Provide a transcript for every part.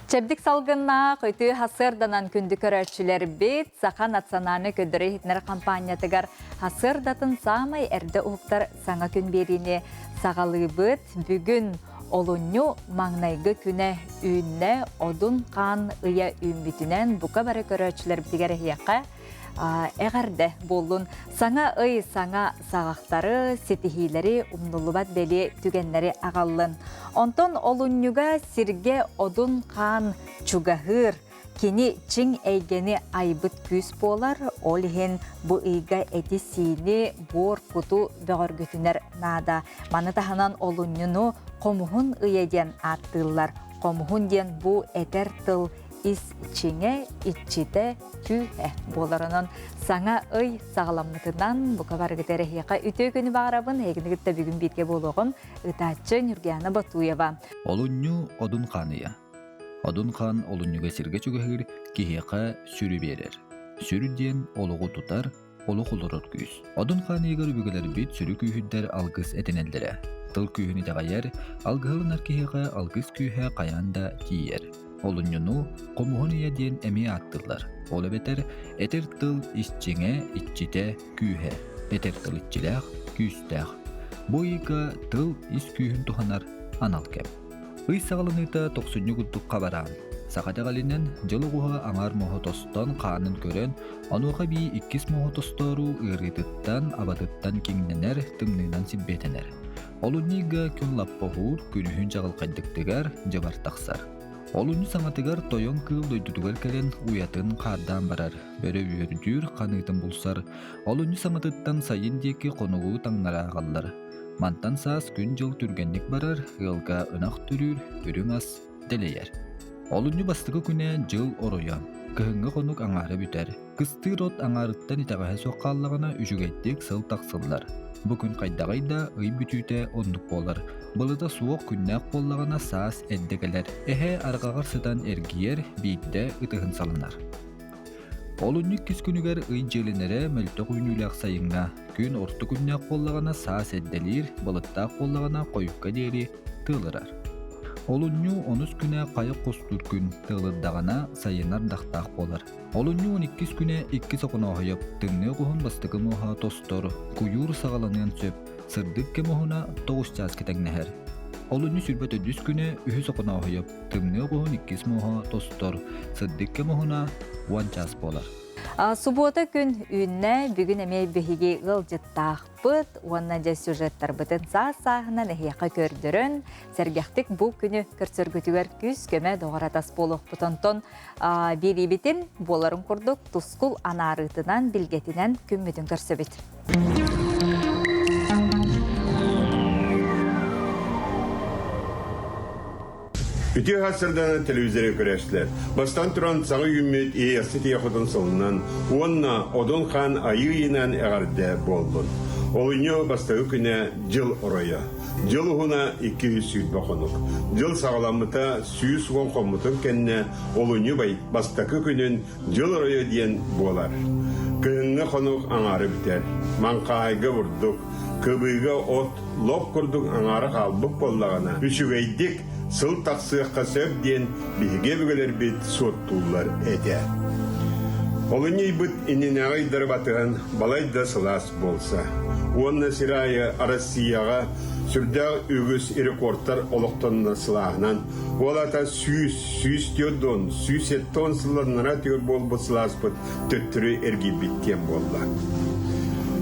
Чэбдик салгыннаах үтүө сарсыарданан күндү көрөөччүлэрбит Саха национальнай көрдөрөр иһитиннэрэр хампаанньатыгар сарсыардатын саамай эрдэ уһуктар саҥа күн биэриини саҕалыыбыт. Бүгүн олунньу маҥнайгы күнэ үүннэ, Одун хаан ыйа үүммүтүнэн бука бары көрөөччүлэрбитигэр эһиэхэ эҕэрдэ буоллун. Саҥа ый саҥа саҕахтары, ситиһиилэри, умнуллубат бэлиэ түгэннэри аҕаллын. Онтон олунньуга сиргэ Одун хаан чугаһыыр. Кини чиҥ эйгэни айбыт күүс буолар, ол иһин бу ыйга эти-сиини, буор куту бөҕөргүтүнэр наада. Маны таһынан олунньуну хомуһун ыйа диэн ааттыыллар. Хомуһун диэн бу этэр тыл ис чиҥэ, иччитэ, күүһэ буолар. Онон саҥа ый саҕаламмытынан бука барыгыт эрэһиэхэ үтүө күнү баҕарабын. Эһигини кытта бүгүн бииргэ буолуоҕум. Ытааччы Ньургуяна Ботуева. Олунньу Одун хаан ыйа. Одун хаан олунньуга сиргэ чугаһыыр киһиэхэ сүрү биэрэр. Сүр диэн олоҕу тутар, олох олорор күүс. Одун хаан ыйыгар өбүгэлэрбит сүрү күүһүрдэр алгыс этинэллэрэ. Тыл күүһүн итэҕэйэр, алгыһы ылынар киһиэхэ алгыс күүһэ хайаан да тиийэр. Олунньуну хомуһун ыйа диэн эмиэ ааттыыллар. Ол эбэтэр этэр тыл исчиҥэ, иччитэ, күүһэ. Этэр тыл иччилээх, күүстээх. Бу ыйга тыл ис күүһүн туһанар анал кэм. Ый саҕаланыыта тохсунньу курдук хабараан. Саха итэҕэлинэн дьыл оҕуһа аҥаар муоһа тостон хаанын көрөн, онуоха эбии иккис муоһа тостоору ыарыытыттан, абатыттан киҥнэнэр, тымныынан силбиэтэнэр. Олунньу ыйга күн лаппа уһуур, күнүһүн чаҕылхайдык тыгар, дьыбар тахсар. Олунньу саҥатыгар тойон кыыл дойдутугар кэлэн уйатын хаардаан барар, бөрө үөрдүүр, ханыытын булсар. Олунньу саҥатыттан сайын диэки хонугу таҥнара аҕаллар. Мантан саас күн-дьыл түргэнник барар, ыалга ынах төрүүр, үрүҥ ас дэлэйэр. Олунньу бастакы күнэ дьыл оройо, кыһыҥҥы хонук аҥаара бүтэр. Кыстыыр от аҥаарыттан итэҕэһэ суох хааллаҕына үчүгэйдик сыл тахсыллар. Бу күн хайдаҕый да ый бүтүүтэ оннук буолар. Былыта суох күннээх буоллаҕына саас эрдэ кэлэр. Эһэ арҕаҕар сытан эргийэр, биирдэ ытыһын салынар. Олунньу иккис күнүгэр ый дьиэлэнэрэ мөлтөх үүнүүлээх сайыҥҥа, күн орто күннээх буоллаҕына саас эрдэлиир, балыктаах буоллаҕына хойукка диэри тыалырар. Олунньу онус күнэ хайа хостуур күн, тыалырдаҕына сайын ардахтаах буолар. Олунньу 12 күнэ иккис Охонооһойоп тымныы оҕуһун бастакы муоһа тостор, куйуур саҕаланыан сөп, сырдык кэм уһуна тоҕус чааска тэҥнэһэр. Олунньу 24 күнэ үһүс Охонооһойоп тымныы оҕуһун иккис муоһа тостор, сырдык кэм уһуна уон чаас буолар. Субуота күн үүннэ, бүгүн эмиэ биһиги ыалдьыттаахпыт уонна дьэ сюжеттарбытын саас-сааһынан эһиэхэ көрдөрөн, сэргэхтик бу күнү көрсөргүтүгэр күүс-көмө доҕор-атас буолуохпут. Онтон биэриибитин буоларын курдук тускул анаарыытынан, билгэтинэн күммүтүн көрсөбүт. Үтүө сарсыарданан телевизоры көрөөччүлэр. Бастаан туран саҥа үүммүт Иэйэхсит ийэ хотун сылынан уонна Одун хаан Айыы ыйынан эҕэрдэ буоллун. Олунньу бастакы күнэ дьыл оройо. Дьыл уһуна 220 хонук. Дьыл саҕаламмыта 110 хоммутун кэннэ олунньу бастакы күнүн дьыл оройо диэн буолар. Кыһыҥҥы хонук аҥаара бүтэр. Маҥхааһайга бурдук, кыбыыга от лоп курдук аҥаара хаалбыт буоллаҕына, үчүгэйдик сыл тахсыахха сөп диэн биһиги өбүгэлэрбит суоттууллар этэ. Олунньу ыйбыт иннинээҕи ыйдары батыһан балайда сылаас буолса. Уонна сир аайы Россияҕа сүрдээх үгүс рекордтар олохтонно сылааһынан, ол аата 100, 104, 170 сылларынара түгэр буолбут сылааспыт төттөрү эргийбит диэн буолла.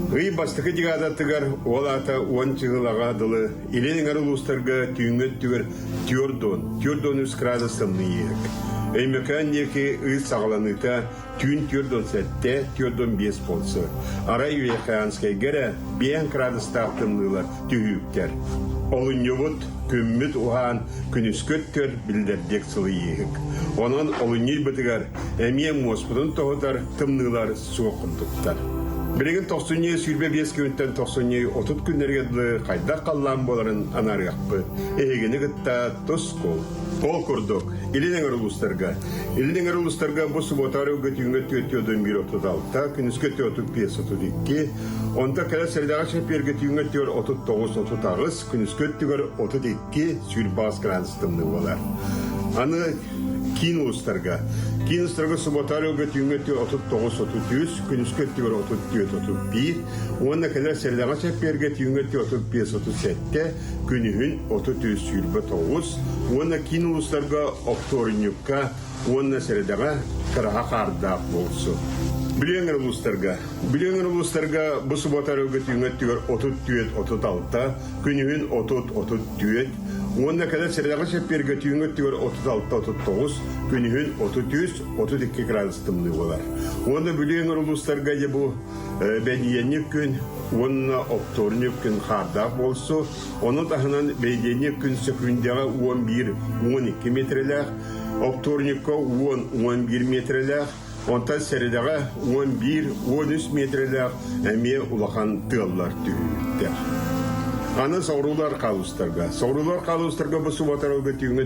Ый бастакы декадатыгар ол аата уон чыһылаҕа дылы илин эҥэр улуустарга түүҥҥү өттүгэр түөрт 43 градус тымныйыак. Өймөкөөн диэки ый саҕаланыыта түүн 47, 45 буолсу. Арай Верхоянскайга эрэ 5 градустаах тымныылар түһүүктэр. Олунньубут, күммүт уһаан, күнүскү өттүгэр биллэрдик сылыйыыһык. Онон олунньу ыйбытыгар эмиэ муоспутун тоһутар тымныылар суох курдуктар. Билигин тохсунньу 25 күнтэн тохсунньу 30 күннэргэ дылы хайдах халлаан буоларын анаарыахпыт. Эһигини кытта тускул. Ол курдук, Илин эҥэр улуустарга Илин эҥэр улуустарга бу субуота өрөбүлгэ түүҥҥэ 4 36, күнүскэ 35 32, онтон кэлэр сэрэдэҕэ чэппиэргэ түүҥҥэ 4 39 38, күнүскэ өттүгэр 32 сүүрбэ градус тымныы буолар. Аны. Киин улуустарга. Киин улуустарга суббота түүҥҥэ 39-33, күнүскү өттүгэр 34-31, уонна кэлэр сэллэҕэ чэппиэргэ түүҥҥэ 35-37, күнүһүн 33-29, уонна киин улуустарга оптуорунньукка уонна сэрэдэҕэ кыраһа хаардаах буолсу. Бүлүү эҥэр улуустарга. Бүлүү эҥэр улуустарга бу суббота өрөбүлгэ түүҥҥэ өттүгэр 34-36, күнүһүн 30-34, уонна кэлэр сэрэдэҕэ чэппиэргэ түүҥҥэ өттүгэр 36-39, күнүһүн 33-32 градус тымныы буолар. Уонна Бүлүү эҥэр улуустарга дьэ бу бэдийэнньик күн уонна оптуорунньук күн хаардаах буолсу, ону таһынан бэйдиэнньик күн сөкүүндэҕэ 11-12 миэтэрэлээх, оптуорунньукка 10-11 миэтэрэлээх, онтон сэрэдэҕэ 11-13 миэтэрэлээх эмиэ улахан тыаллар түһүүттэр. Аны соҕуруулар хаалустарга. Соҕуруулар хаалустарга бу субботарылга түүҥҥэ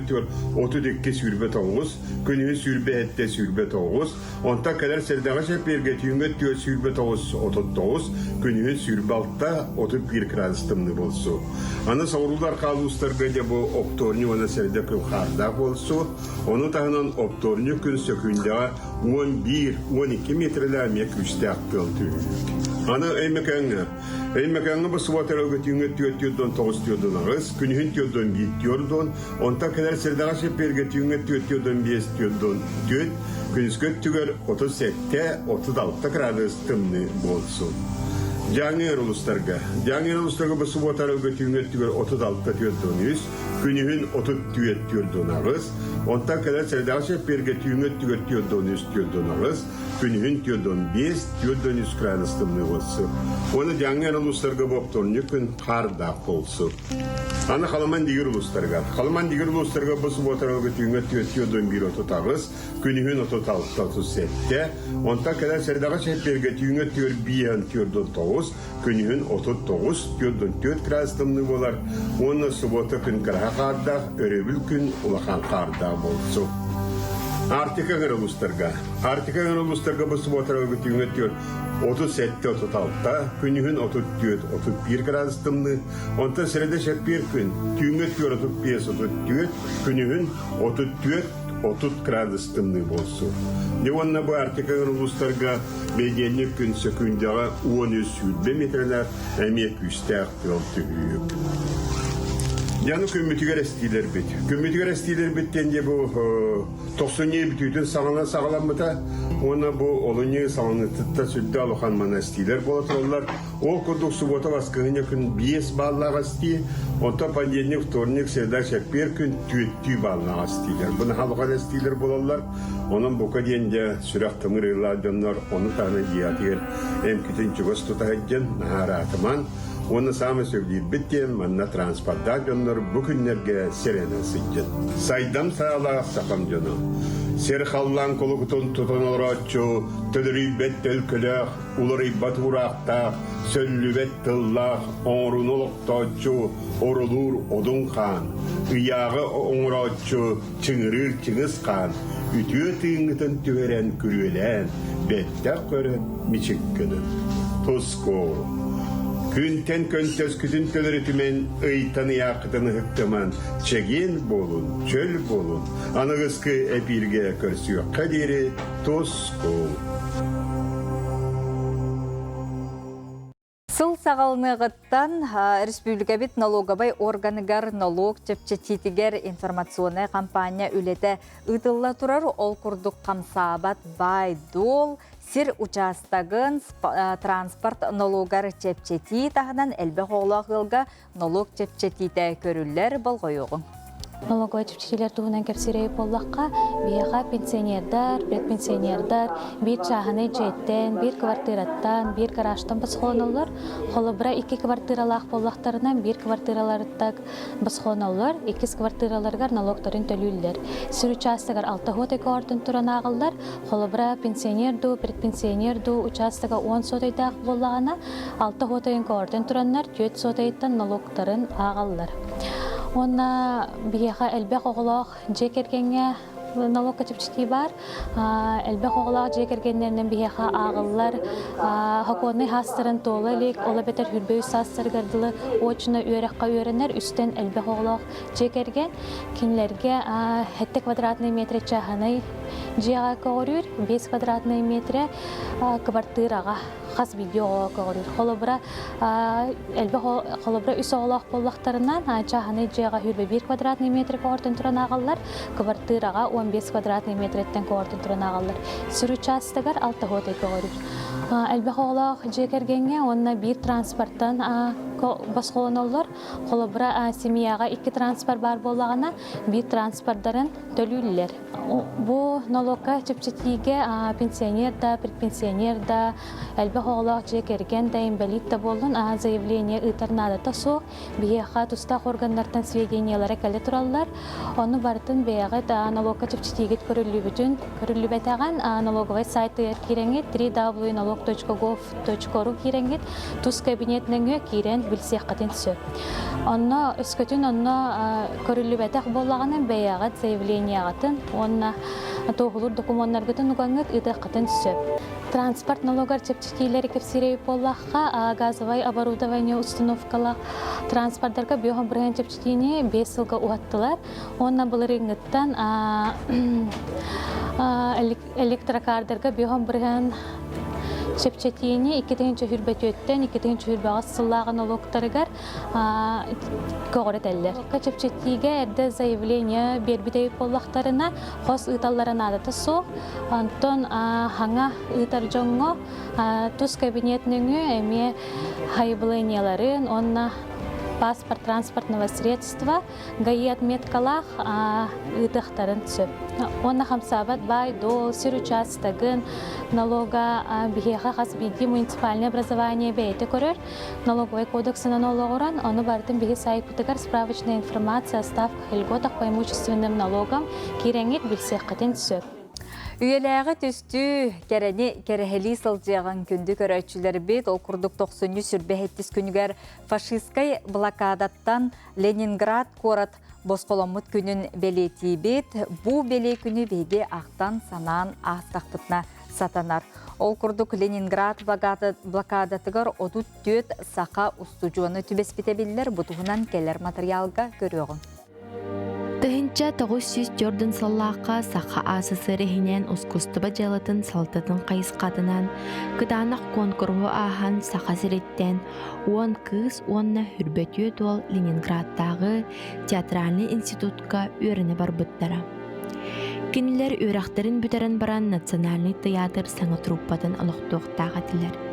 32-29, күнүһүн 27-29, онтон кэлэр сэрдэҕэ чэппиэргэ түүҥҥэ 429-39, күнүһүн 26-31 градус тымныы буолсу. Аны соҕуруулар хаалустарга дьэ бу оптуорньу уонна сэрдэ күн хаардаах буолсу, Ону таһынан оптуорунньук күн сөкүүндэҕэ 11-12 миэтэрэлээх эмиэ күүстээх тыал түһүүр. Аны Өймөкөөҥҥө. Өймөкөөҥҥө бу субуота өрөгөтүүҥҥэ 4-4-9-4-8, күнүһүн 4-1-4, онтон кэлэр сирдэҕэ чэппиэргэ түүҥҥэ 4-5-4-4, күнүскү өттүгэр 37-36 градус тымныы буолсу. Дьааҥы улуустарга. Дьааҥы улуустарга бу субуота өрөгөтүүҥҥэ өттүгэр 36-4-3, Күнүһүн 34-48, онтон кэлэр сэрэдэҕэ чэппиэргэ түүҥҥү өттүгэр 43-48, күнүһүн 45-43 градус тымныы буолсу. Уонна дьаҥҥа эрэ улуустарга бопторунньук күн хаардаах буолсу. Аны Халыман дигир улуустарга. Халыман дигир улуустарга бу субуотарга түүҥҥэ 4-4-38, күнүһүн 36-37, онтон кэлэр сэрэдэҕэ чэппиэргэ түүҥҥэ өттүгэр 5-49, Күнүһүн 39, 44 градус тымныы буолар уонна субуота күн кыраһа хаардаах, өрөбүл күн улахан хаардаах буолсу. Арктика ыҥыр улуустарга. Арктика ыҥыр улуустарга бу субуотара түүҥҥэ 37-36, күнүһүн 34-31 градус тымныы, онтон среда чэппиэр күн түүҥҥэ 35-34, күнүһүн 34 30 градус тымныы буолсу. Дьэ уонна бу Арктика улуустарга бэйдиэнньик күн сөкүүндэҕэ 13 20 миэтэрэлээх эмиэ күүстээх тыал түһүүк. Дьэ аны күммүтүгэр эстиилэрбит. Күммүтүгэр эстиилэрбит диэн дьэ бу тохсунньу бүтүүтүн саҕана саҕаламмыта уонна бу олунньу саҕаныытыттан сүрдээх улахан мана эстиилэр буола тураллар. Ол курдук субуота баскыһыанньа күн 5 бааллаах эстии, онтон понедельник, вторник, среда, чэппиэр күн түөртүү бааллаах эстиилэр. Бу наһаа улахан эстиилэр буолаллар. Онон бука диэн дьэ сүрэх-тымыр ыарыылаах дьоннор ону таһынан дьиэҕитигэр эмкитин чугас тута сылдьан наһаа ыраатымаҥ. Уонна саамай сөбүлүүрбүт диэн манна транспордаах дьоннор бу күннэргэ сэрэнэн сылдьын. Сайдам саалаах сахам дьоно. Сир халлаан кулукутун тутан олорооччу, төлөрүйбэт төлкөлөөх, уларыйбат уураахтаах, сөллүбэт тыллаах, оҥорууну олохтооччу, орулуур Одун хаан, ыйааҕы оҥорооччу Чыҥырыыр Чыҥыс хаан, үтүө тыыҥҥытын түһэрэн күрүөлээн, бэттэх көрөн мичик гынын. Тускул. Күнтэн көнтөскүтүн төлөрүтүмэн, ыйтан ыйааххытын ыһыктыман, чэгиэн буолун, чөл буолун, аныгыскы эпииргэ көрсүөххэ диэри Тускул. Сыл саҕаланыаҕыттан республикабыт налоговай органыгар нолуок чэпчэтиитигэр информационнай кампания үлэтэ ыытылла турар. Ол курдук хамсаабат баай-дуол, сир учаастагын, транспорт нолуогар чэпчэтии таһынан элбэх оҕолоох ыалга Нолуок чэпчэтиитэ көрүллэр болҕойуоҕуҥ. Налоговай чэпчэтиилэр туһунан кэпсиирэй буоллахха, биһиэхэ пенсионердар, предпенсионердар биир чааһынай дьиэттэн, биир квартираттан, биир гаражтан босхолоноллор. Холобура, икки квартиралаах буоллахтарына, биир квартираларыттан босхолоноллор, иккис квартираларыгар налогтарын төлүүллэр. Сир учаастагар алта уот ордун туран ааҕыллар. Холобура, пенсионер дуу, предпенсионер дуу учаастага 10 сотайдаах буоллаҕына, алта уотайын көҕөрдөн тураннар түөрт суотайыттан нолуоктарын ааҕаллар. Уонна биһиэхэ элбэх оҕолоох дьиэ кэргэҥҥэ налогка чэпчэтии баар. Элбэх оҕолоох дьиэ кэргэннэринэн биһиэхэ ааҕыллар сокуоннай саастарын туола илик, ол эбэтэр хүрбэ үс саастарыгар дылы очно үөрэххэ үөрэнэр үстэн элбэх оҕолоох дьиэ кэргэн. Кинилэргэ сэттэ квадратный метр чааһынай дьиэҕэ көҕүрүүр, 5 квадратный метрэ кыбартыыраҕа хас биирдии оҕоҕо көҕүрүүр. Холобура, элбэх холобура үс оҕолоох буоллахтарына, чааһынай дьиэҕэ 21 квадратный метр көҕөртөн туран ааҕаллар, кыбартыыраҕа 15 квадратный метрэттэн көҕөртөн туран ааҕаллар. Сир учаастагар алта уотай көҕөрүүр. Элбэх оҕолоох дьиэ кэргэҥҥэ уонна биир транспортан босхолоноллор. Холобура, семьяҕа икки транспорт баар буоллаҕына, биир транспордарын төлүүллэр. Бу нолуокка чэпчэтиигэ пенсионер да, предпенсионер да, элбэх оҕолоох дьиэ кэргэн да, инбэлиит да буоллун, заявление ыытар наадата суох. Биһиэхэ тустаах органнартан сведениялара кэлэ тураллар. Ону барытын бэйэҕит налогка чэпчэтиигит көрүллүбүтүн, көрүллүбэтэҕин налоговай сайтыгар киирэҥҥит www.налог.gov.ru киирэҥҥит тус кабинет нөҥүө киирэн билсиэххитин сөп. Онно өскөтүн онно көрүллүбэтэх буоллаҕына бэйэҕит заявлениеҕытын уонна туоһулуур докумуоннаргытын угаҥҥыт ыытыаххытын сөп. Транспорт налогар чэпчэтиилэри кэпсиир буоллахха, газовай оборудование установкалаах транспордарга биоһон бырыһыан чэпчэтиини 5 сылга уһаттылар. Уонна былырыыҥҥыттан электрокардарга биоһон бырыһыан чэпчэтиини 2024-тэн 2028 сыллааҕы налогтарыгар көҕүрэтэллэр. Чэпчэтиигэ эрдэ заявление биэрбит эбит буоллахтарына, хос ыыталлара наадата суох. Онтон хаҥа ыытар дьоҥҥо тус кабинет нөҥүө эмиэ хайбыланияларын уонна паспорт транспортного средства ГАИ отметкалаах ыытыахтарын сөп. Уонна хамсаабат баай-дуол, сир учаастагын налога биһиэхэ хас биирдии муниципальное образование бэйэтэ көрөр. Налоговай кодексынан олоҕуран, ону барытын биһи сайтпытыгар справочная информация о ставках и льготах по имущественным налогам киирэҥҥит билсиэххитин сөп. Үйэлээҕи түстүү, кэрэни кэрэһэлии сылдьыаҕыҥ күндү көрөөччүлэрбит, ол курдук тохсунньу сүрбэ сэттис күнүгэр фашистскай блокадаттан Ленинград куорат босхоломмут күнүн бэлиэтиибит. Бу бэлиэ күнү биһиги ахтан-санаан аастахпытына сатанар. Ол курдук Ленинград блокадатыгар 34 саха устудьуона түбэспитэ биллэр. Бу туһунан кэлэр матырыйаалга көрүөҕүҥ. 1904 сыллаахха Саха АССР иһинэн ускуустуба дьыалатын салтатын хайысхатынан кытаанах куонкуруһу ааһан Саха сириттэн уон кыыс уонна хүрбэтүө туол Ленинградтааҕы театральнай институтка үөрэнэ барбыттара. Кинилэр үөрэхтэрин бүтэрэн баран Национальнай тыйаатыр саҥа труппатын олохтуохтаах этилэр.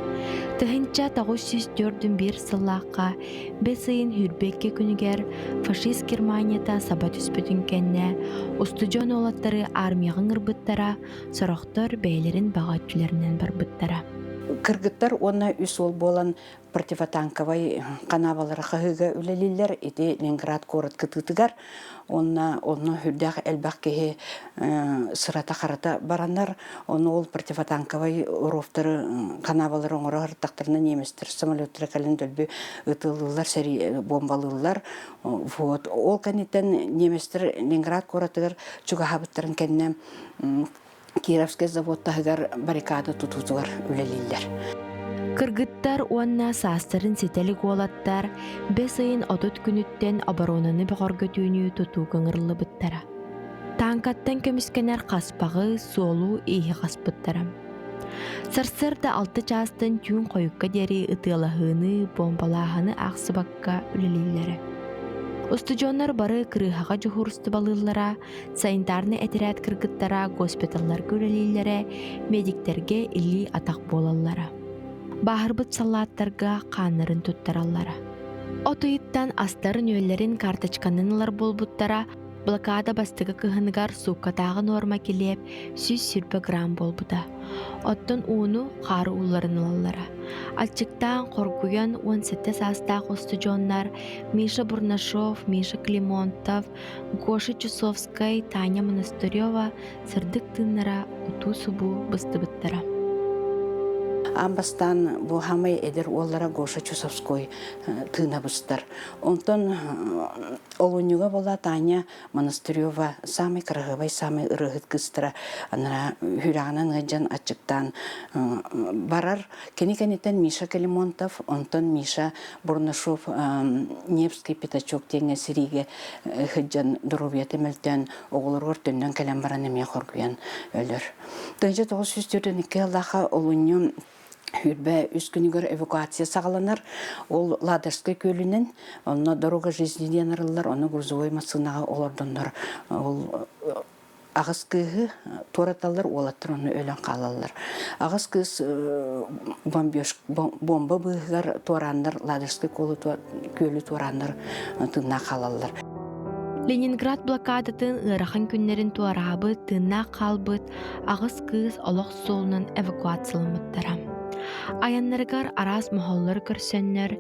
1941 сыллаахха бэс ыйын сүүрбэ күнүгэр фашист Германията саба түспүтүн кэннэ устудьуон уолаттары армияҕа ыҥырбыттара, сорохтор бэйэлэрин баҕа өттүлэринэн барбыттара. Кыргыттар уонна үс уол буолан противотанковай ханаабалары хаһыыга үлэлииллэр. Ити Ленинград куорат кытыытыгар. Уонна онно үрдээх элбэх киһи сырата-харата баранар. Ону ол противотанковай ровтары ханаабалары оҥоро сырыттахтарына немецтэр самолеттара кэлэн дөлбү ытыллылар, сэрии бомбалыыллар. Вот. Ол кэнниттэн немецтэр Ленинград куоратыгар чугаһаабыттарын кэннэ Кировскай завод таһыгар баррикада тутуутугар үлэлииллэр. Кыргыттар уонна саастарын ситэ илик уолаттар бэс ыйын 30 күнүттэн оборонаны бөҕөргөтүүнү тутууга ыҥырыллыбыттара. Тааҥкаттан көмүскэнэр хаспаҕы, суолу ииһи хаспыттара. Сарсыарда алта чаастан түүн хойукка диэри ытыалаһыыны, буомбалааһыны аахсыбакка үлэлииллэрэ. Устудьуоннар бары кырыыһаҕа дьуһуурустубалыыллара, санитарнай этэрээт кыргыттара госпиталларга үлэлииллэрэ, медиктэргэ илии-атах буолаллара. Бааһырбыт саллааттарга хааннарын туттараллара. От ыйыттан астарын-үөллэрин карточканан ылар буолбуттара, Блокада бастакы кыһыныгар сууккатааҕы нуорма килиэп 120 грамм буолбута. Оттон ууну хаары уулларын ылаллара. Аччыктаан, хоргуйан 17 саастаах устудьуоннар Миша Бурнашов, Миша Климонтов, Гоша Чусовскай, Таня Монастырева сырдык тыыннара утуу-субуу быстыбыттара. Аан бастаан бу хамай эдэр уоллара Гоша Чусовской тыына быстар. Онтон олунньуга буола Таня Монастырева самый кыраһыабай, самый ырыаһыт кыыстара анара хүрэҕинэн ыалдьан аччыктаан барар. Кини кэнниттэн Миша Калимонтов, онтон Миша Бурнашов Невский пятачок диэҥҥэ сириигэ сылдьан доруобуйата мөлтөөн оҕолоругар төннөн кэлэн баран эмиэ хоргуйан өлөр. 1942 сыллаахха олунньу 23 күнүгэр эвакуация саҕаланар. Ол Ладожскай күөлүнэн, онно «Дорога жизни» диэн арыллар, ону грузовой массыынаҕа олордоннор ол аҕыс кыыһы туораталлар, уолаттар онно өлөн хаалаллар. Аҕыс кыыс бомба быыһыгар туорааннар, Ладожскай күөлү туорааннар тыыннаах хаалаллар. Ленинград блокадатын ыарахан күннэрин туораабыт, тыыннаах хаалбыт аҕыс кыыс олох суолунан эвакуацияламмыттара. Айаннарыгар араас моһоллору көрсөннөр,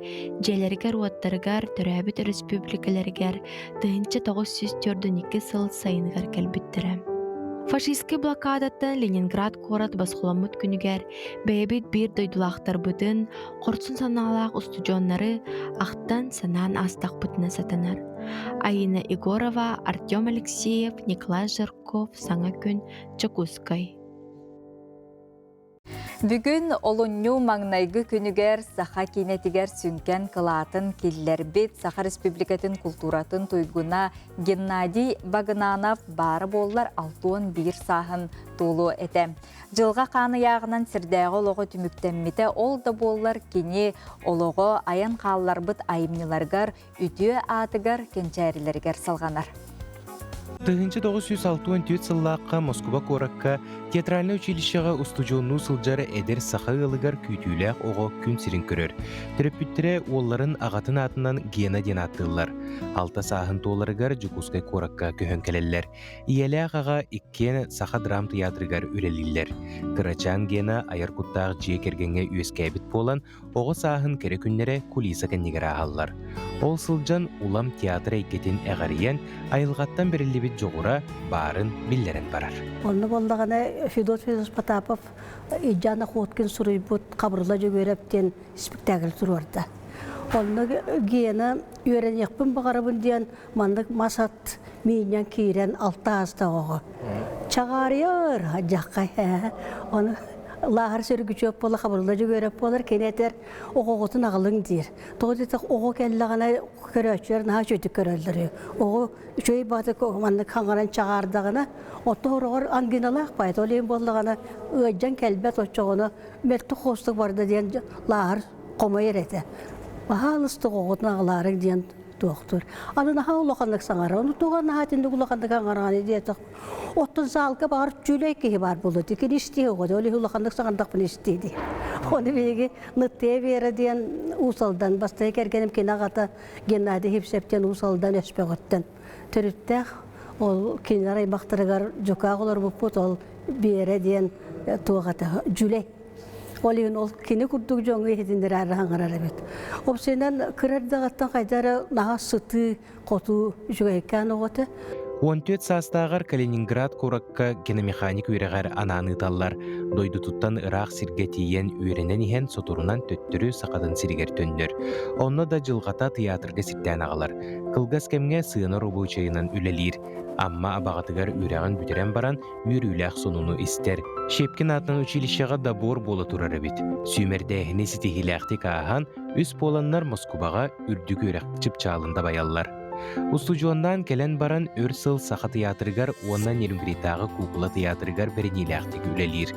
дьиэлэригэр-уоттарыгар, төрөөбүт өрөспүүбүлүкэлэригэр 1942 сыл сайыныгар кэлбиттэрэ. Фашистскай блокадаттан Ленинград куорат босхоломмут күнүгэр бэйэбит биир дойдулаахтарбытын, хорсун санаалаах устудьуоннары ахтан-санаан аастахпытына сатанар. Айина Егорова, Артем Алексеев, Николай Жарков «Саҥа күн», Дьокуускай. Бүгүн олунньу маҥнайгы күнүгэр саха киинэтигэр сүҥкэн кылаатын киллэрбит Саха Республикатын култууратын туйгуна Геннадий Багынанов баара буоллар 61 сааһын туолуо этэ. Дьылҕа хаан ыйааҕынан сирдээҕи олоҕо түмүктэммитэ, ол да буоллар кини олоҕо айан хаалларбыт айымньыларыгар үтүө аатыгар кэнчээрилэригэр салҕанар. 1964 сыллаахха Москуба куоракка театральнай училищеҕа устудьуоннуу сылдьар эдэр саха ыалыгар күүтүүлээх оҕо күн сирин көрөр. Төрөппүттэрэ уолларын аҕатын аатынан Гена диэн ааттыыллар. Алта сааһын туоларыгар Дьокуускай куоракка көһөн кэлэллэр. Ийэлээх аҕа иккиэн Саха драм тыйаатырыгар үлэлииллэр. Кырачаан Гена айар куттаах дьиэ кэргэҥҥэ үөскээбит буолан, Оҕо сааһын кэрэ күннэрэ кулиса кэннигэр ааһаллар. Ол сылдьан улам театр эйгэтин эҕэрийэн, айылҕаттан бэриллибит дьоҕура баарын биллэрэн барар. Онно буоллаҕына Федот Федорович Потапов Илья Находкин суруйбут Хабырла Дьөгүөрэп диэн спектакль туруорда. Онно Гена үөрэниэхпин баҕарабын диэн маннык мас ат миинньэн киирэн алта аастах оҕо. Чаҕаарыйар дьаххай Ону лааһар сөргүчүөп буола Хабырла Дьөгүөрэп буолар кини этэр оҕоҕутун аҕалыҥ диир. Тоҕо диэтэх оҕо кэллэҕинэ көрөөччүлэр наһаа үчүгүйдүк көрөллөр. Оҕо үчүгэй баҕатык маннык хаҥаран чаҕаардаҕына, оттон сороҕор ангиналаах баайт ол иһин буоллаҕына ыалдьан кэлбэт оччоҕуна мөлтөх хоостук барда диэн лааһар хомойор этэ. Баһаалыста оҕоҕутун аҕалаарыҥ диэн туохтуур. Аны наһаа улаханнык саҥарар. Ону туга наһаа итинник улаханнык саҥараҕын диэтэх. Оттон залга баҕар чүлэй киһи баар буолуо. Кини истиэ оҕо. Ол иһин улаханнык саҥардахпын истиэ дии. Ону биһиги Ныттыйа Вера диэн Уус Алдан бастакы кэргэним кини аҕата Геннадий Хипсеп диэн Уус Алдан Өспөҕүттэн төрүттээх. Ол кинилэр аймахтарыгар дьукаах олорбуппут. Ол Биэрэ диэн туох этэ Дьүлэй Ол иһин ол кини курдук дьоҥҥо иһитиннэрээри хаҥарар эбит. Опсуйунан кыра эрдэҕиттэн хайда эрэ наһаа сытыы, хотуу үчүгэйкээн оҕо этэ. 14 саастааҕар Калининград куоракка киномеханик үөрэҕэр анаан ыыталлар. Дойдутуттан ыраах сиргэ тиийэн үөрэнэн иһэн соторунан төттөрү Сахатын сиригэр төннөр. Онно да дьылҕата тыйаатырга сирдээн аҕалар. Кылгас кэмҥэ сыана рабочайынан үлэлиир. Амма абаҕатыгар үөрэҕин бүтэрэн баран үөрүүлээх сонуну истэр. Щепкин аатынан училищеҕа добор буола турар эбит. Сүүмэрдээһини ситиһиилээхтик ааһан, үс буоланнар Москубаҕа үрдүк үөрэх чыпчаалын дабайаллар. Устудьуоннаан кэлэн баран өр сыл Саха тыйаатырыгар уонна Нерюнгритааҕы куукула тыйаатырыгар бэриниилээхтик үлэлиир.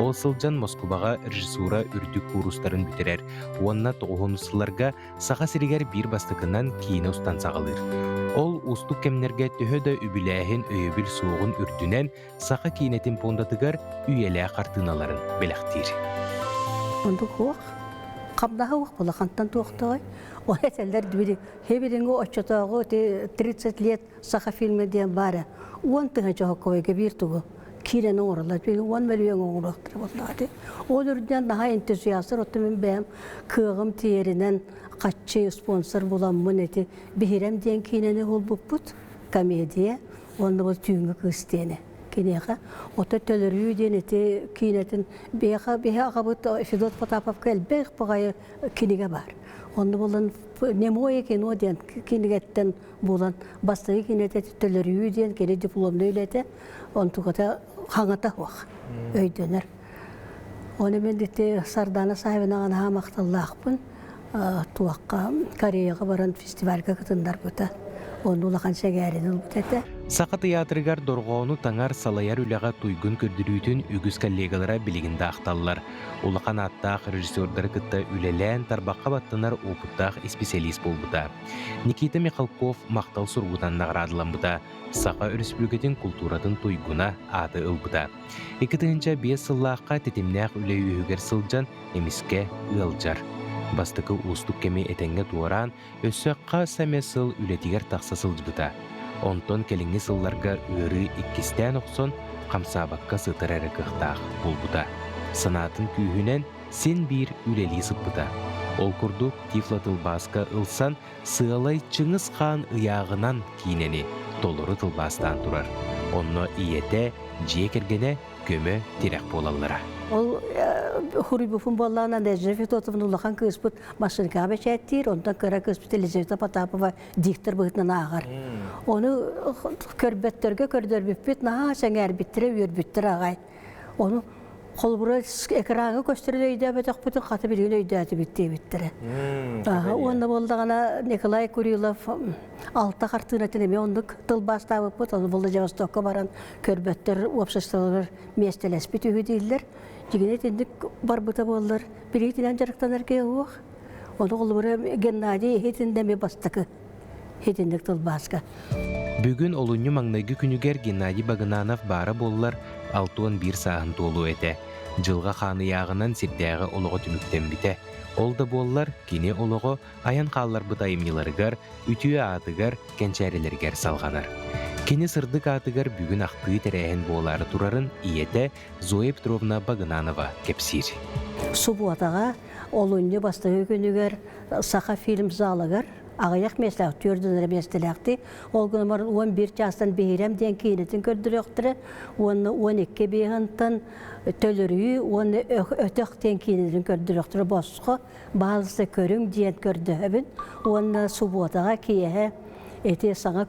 Ол сылдьан Москубаҕа режиссура үрдүк куурустарын бүтэрэр уонна тоҕуһун сылларга Саха сиригэр биир бастакынан киинэ устан саҕалыыр. Ол уустук кэмнэргэ төһө да үбүлээһин өйөбүл суоҕун үрдүнэн саха киинэтин пуондатыгар үйэлээх хартыыналарын бэлэхтиир. Оннук уох, хамнаһа уох улахантан туохтаҕай? Ол этэллэр били хебириҥи оччотооҕу 30 лет саха фильмэ диэн баара. Уон тыһыынча хоккойга биир тугу киирэн оҥороллор. Биир уон мөлүйүөн оҥоруохтара буоллаҕа. Ол үрдүнэн наһаа энтузиастар оттон мин бэйэм кыаҕым тиэринэн хаччы спонсор буламмын эти биһирэм диэн киинэни булбуппут комедия уонна бұл түүҥҥү кыыс диэни. киниэхэ. Ото төлөрүү диэн ити киинэтин биһиэхэ биһи аҕабыт Федот Потаповка элбэх баҕайы кинигэ баар. Онно булан Немое кино диэн кинигэттэн булан бастакы киниэтэ төлөрүү диэн кини дипломнай үлэтэ онтуката хаҥата суох өйдөнөр. Оны мен ити Сардана Савинаҕа наһаа махталлаахпын. Туохха Кореяҕа баран фестивальга кытыннарбыта. Онно улахан сэҥээрини ылбыт этэ. Саха тыйаатырыгар дорҕоону таҥар салайар үлэҕэ туйгун көрдөрүүтүн үгүс коллегалара билигин да ахталлар. Улахан ааттаах режиссердары кытта үлэлээн тарбахха баттанар уопуттаах исписэлиис буолбута. Никита Михалков махтал суругунан наҕараадаламмыта, Саха Өрөспүүбүлүкэтин култууратын туйгуна ааты ылбыта. 2005 сыллаахха тэтимнээх үлэ үөһүгэр сылдьан эмискэ ыалдьар. Бастакы уустук кэми этэҥҥэ туораан, өссө хас эмэ сыл үлэтигэр тахса сылдьыбыта. Онтон кэлиҥҥи сылларга ыарыы иккистээн охсон, хамсаабакка сытар эрэ кыахтаах буолбута. Санаатын күүһүнэн син биир үлэлии сыппыта. Ол курдук Тифло тылбааска ылсан, сыалай Чыҥыс Хаан ыйааҕынан киинэни толору тылбаастаан турар. Онно ийэтэ, дьиэ кэргэнэ көмө тирэх буолаллара. Ол хуруйбуппун буоллаҕына Надежда Федотовна улахан кыыспыт машинкаҕа бэчээттиир, онтон кыра кыыспыт Елизавета Потапова диктор быһыытынан ааҕар. Ону көрбөттөргө көрдөрбүппүт наһаа сэҥээрбиттэрэ, үөрбүттэрэ аҕай. Ону холобура экраҥҥа көстөрүн өйдөөбөтөхпүтүн хата билигин өйдөөтүбүт диэбиттэрэ. Уонна буоллаҕына Николай Курилов алта хартыынатын эмиэ оннук тылбаастаабыппыт. Ону Владивостокка баран көрбөттөр уопсастыбалар миэстэлэспит үһү дииллэр. Дьигинэ итинник барбыта буоллар, билигитинэн дьарыктанар киһи суох. Ону холобура Геннадий иһитин эмиэ бастакы итинник тылбааска. Бүгүн олунньу маҥнайгы күнүгэр Геннадий Багынанов баара буоллар, 61 сааһын туолуо этэ. Дьылҕа хаан ыйааҕынан сирдээҕи олоҕо түмүктэммитэ. Ол да буоллар, кини олоҕо айан хаалларбыт айымньыларыгар, үтүө аатыгар, кэнчээрилэригэр салҕанар. Кини сырдык аатыгар бүгүн ахтыы тэрээһин буолаары турарын ийэтэ Зоя Петровна Багынанова кэпсиир. Субуотаҕа олунньу бастакы күнүгэр Саха фильм залыгар аҕыйах миэстэлээх, түөрт эрэ миэстэлээхтии. Ол гынан баран 11 чаастан биһирэм диэн киинэтин көрдөрүөхтэрэ уонна 12 биэһинтэн төлөрүү уонна өтөх диэн киинэлэрин көрдөрүөхтэрэ босхо баалыста көрүҥ диэн көрдөһөбүн уонна субуотаҕа киэһэ ити саҥа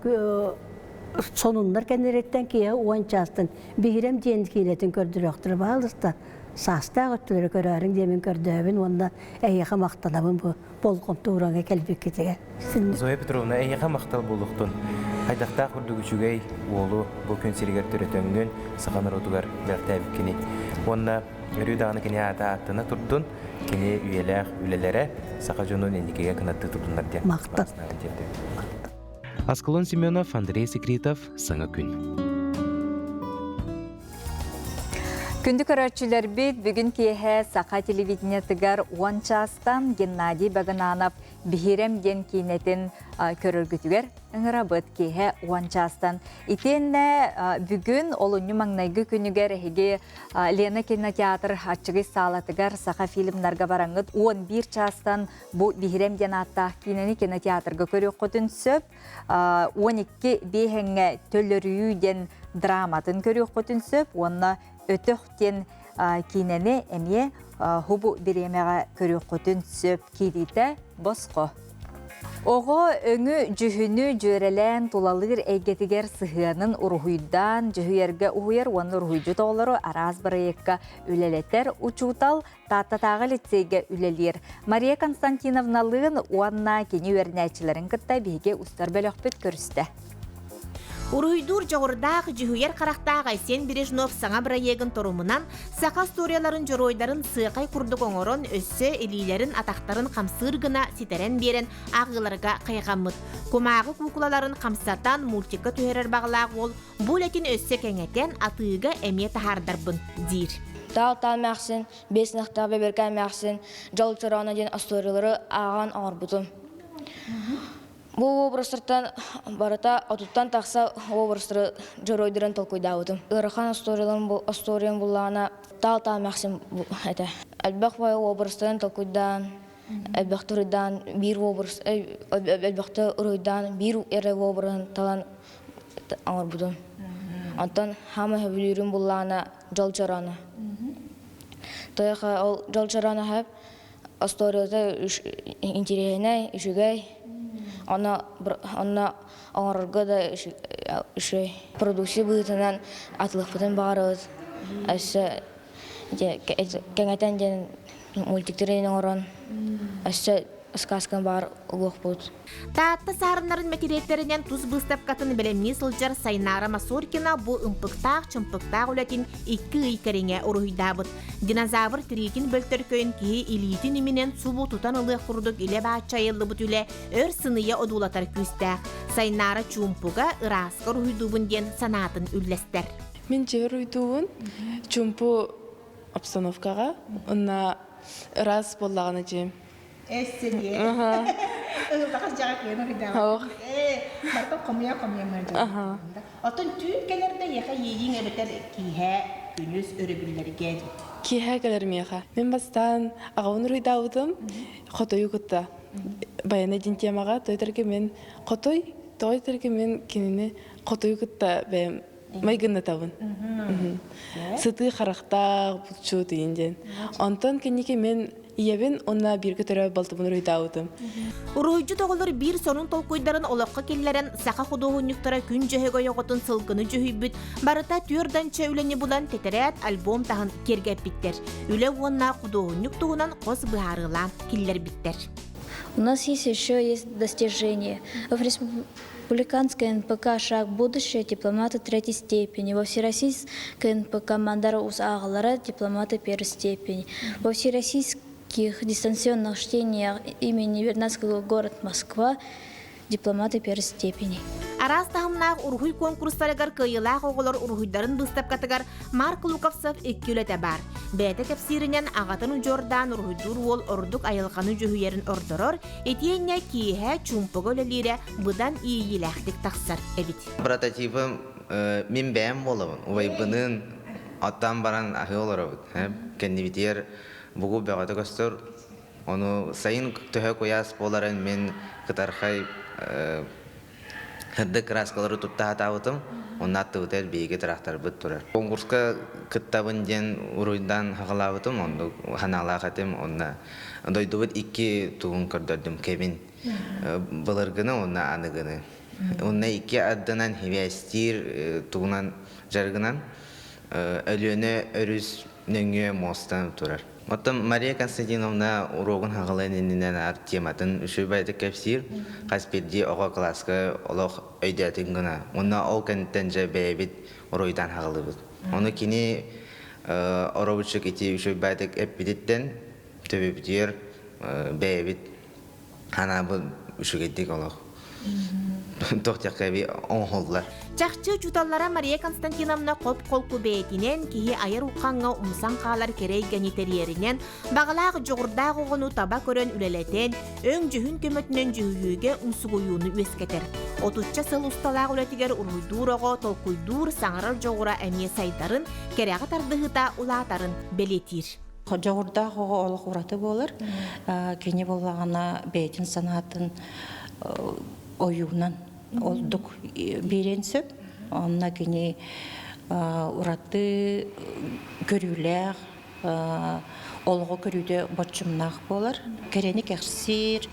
сонуннар кэннилэриттэн киэһэ уон чаастан биһирэм диэн киинэтин көрдөрүөхтэрэ баалыста саастаах өттүлэри көрөөрүҥ диэмин көрдөһөбүн уонна эһиэхэ махтанабын бу болҕомто уураңа кэлбиккитигэр. Зоя Петровна, эйиэхэ махтал буолуохтун. Хайдахтаах курдук үчүгэй уолу бу күн сиригэр төрөтөҥҥүн саха норуотугар бэлэхтээбиккиний. Уонна өрүү даҕаны кини аата ааттана турдун, кини үйэлээх үлэлэрэ саха дьонун инникигэ кынаттыы турдуннар диэн. Махтал. Аскалон Семенов, Андрей Секретов, Саҥа күн. Күндү көрөөччүлэрбит, бүгүн киэһэ Саха телевидениетыгар 10 чаастан Геннадий Багынанов Биһирэм диэн киинэтин көрөргүтүгэр ыҥырабыт киэһэ 10 чаастан. Итиэннэ бүгүн олунньу маҥнайгы күнүгэр эһиги Лена кинотеатр аччыгый саалатыгар Саха фильмнарга бараҥҥыт 11 чаастан бу Биһирэм диэн ааттаах киинэни кинотеатрга көрүөххүтүн сөп. 12 биэһэҥҥэ төлөрүйүү диэн драматын көрүөххүтүн сөп уонна өтөх диэн киинэни эмиэ хубу бириэмэҕэ көрүөххүтүн сөп киириитэ босхо. Оҕо өҥү дьүһүнү дьүөрэлээн тулалыыр эйгэтигэр сыһыанын уруһуйдаан дьүһүйэргэ уһуйар уонна уруһуйдьут оҕолору араас бырайыакка үлэлэтэр учуутал Тааттатааҕы лицейгэ үлэлиир Мария Константиновналыын уонна кини үөрэнээччилэрин кытта биһиги устар бөлөхпүт көрүстэ. Уруһуйдуур дьоҕурдаах, дьүһүйэр харахтаах Айсен Бережнов саҥа бырайыагын торумунан саха остуоруйаларын дьоруойдарын сыакай курдук оҥорон, өссө илиилэрин, атахтарын хамсыыр гына ситэрэн биэрэн ааҕыыларга хайҕаммыт. Кумааҕы куукулаларын хамсатан мультикка түһэрэр баҕалаах уол Бу үлэтин өссө кэҥэтэн, атыыга эмиэ таһаардарбын, диир. Таал-таал эмээхсин, биэс ынахтаах бэбиэркэ эмээхсин, Дьол чорооно диэн остуоруйалары ааҕан оҥорбутум. Бу образтартан барыта отуттан тахса образтары дьоруойдарын толкуйдаабытым. Ыарахан остуоруйаларым остуоруйам буллаҕына таал-таал эмээхсин этэ. Элбэх образтарын толкуйдаан, элбэхтэ уруйдаан, биир образ элбэхтэ уруйдаан, биир эрэ обраһын талан оҥорбутум. Онтон хаама сөбүлүүрүм буллаана дьол чороно. Тойоха ол дьол чороно хөп остуоруйата интириэһинэй, үчүгэй. Онно онно оҥорорго да үчүгэй. Продукция быһыытынан атылыхпытын баҕарабыт. Өссө кэҥэтэн диэн мультиктары оҥорон өссө сказканы баар угуохпут. Таатта саарыннарын мэтириэттэринэн тус быыстапкатын бэлэмнии сылдьар Сайнаара Масоркина бу ымпыктаах-чымпыктаах үлэтин икки ый кэриҥэ уруһуйдаабыт. Динозавр тириитин бөлтөркөйүн киһи илиитин иминэн субу тутан ылыах курдук илэ бааччы айыллыбыт үлэ өр сыныйа одуулатар күүстээх. Сайнаара чуумпуга, ырааска уруһуйдуубун диэн санаатын үллэстэр. Мин дьиэбэр уруһуйдуубун. Чуумпу обстановкаҕа уонна ыраас буоллаҕына дьиэм. Эссэниэ. Ыһыллаҕас дьаҕа кыайан уруйдаабат. Ээ, барытын хомуйа-хомуйа мэлдьи. Оттон түүн кэлэр да эйиэхэ иэйииҥ эбэтэр киэһэ, күнүс өрөбүллэргэ. Киэһэ кэлэр миэхэ. Мин бастаан аҕабын уруйдаабытым хотойу кытта. Баяна диэн темаҕа той мин хотой, той мин кинини хотойу кытта бэйэм майгыннатабын. Сытыы харахтаах, булчут иин диэн. Онтон кэнники мин ийэбин уонна бииргэ төрөөбүт балтыбын уруйдаабытым. Уруһуйдьут оҕолор биир сонун толкуйдарын олоххо киллэрэн саха худуоһунньуктара күн дьөһөгөй оҕотун сылгыны дьүһүйбүт барыта түөрданча үлэни булан тэтэрээт альбом таһын киэргэппиттэр. Үлэ уонна худуоһунньук туһунан хос быһаарыылаан киллэрбиттэр. У нас есть еще есть достижения. В Республиканской НПК «Шаг будущее» дипломаты третьей степени, во Всероссийской НПК «Мандара Ус Ағалара» дипломаты первой степени, во Всероссийских дистанционных чтениях имени Вернадского город Москва дипломаты первой степени. Араас таһымнаах уруһуй куонкурустарыгар кыайыылаах оҕолор уруһуйдарын быыстапкатыгар Марк Луковцев икки үлэтэ баар. Бэйэтэ кэпсииринэн аҕатын удьуордаан уруһуйдуур уол ордук айылҕаны дьүһүйэрин ордорор, итиэннэ киэһэ чуумпуга үлэлиирэ быдан иэйиилээхтик тахсар эбит. Прототипым мин бэйэм буолабын. Убайбыныын оттоон баран аһыы олоробут. Кэннибитигэр бугу бөҕөтө көстөр. Ону сайын төһө куйаас буоларын мин кытархай сырдык кырааскалары тутта сатаабытым. Онно аттыбытыгар биһиги тыраахтарбыт турар. Конкурска кыттабын диэн уруйдаан хаҕалаабытым, оннук санаалаах этим. Онно дойдубут икки тугун көрдөрдүм кэбин былыргыны уонна аныгыны. Онно икки ардынан хибээстиир тугунан дьарыгынан Өлүөнэ өрүс нөҥүө муостан турар. Оттон Мария Константиновна уруогун хаҕалыан иннинэн ар тематын үчүгэйдик кэпсиир. Хас биирдии оҕо кылааска олох өйдөөтүн гына. Уонна ол кэнниттэн дьэ бэйэбит уруйдаан хаҕалыыбыт. Ону кини оробуччук ити үчүгэйдик эппититтэн төбөбүтүгэр бэйэбит ханаабыт үчүгэйдик олох туох диэххэ оҥоһуллар. Чахчы учууталлара Мария Константиновна хоп-холку бэйэтинэн киһи айар уххаҥҥа умсан хаалар кэрэ эйгэни тэрийэринэн, баҕалаах дьоҕурдаах оҕону таба көрөн үлэлэтэн, өҥ-дьүһүн көмөтүнэн дьүһүйүүгэ умсугуйууну үөскэтэр. Отучча сыл усталаах үлэтигэр уруһуйдуур оҕо толкуйдуур, саҥарар дьоҕура эмиэ сайдарын, кэрэҕэ тардыһыыта улаатарын бэлиэтиир. Дьоҕурдаах оҕо олох ураты буолар. Кини буоллаҕына бэйэтин санаатын ойуунан ордук биэриэн сөп. Онно кини ураты көрүүлээх, олоҕу көрүүтэ боччумнаах буолар. Кэрэни кэхсиир,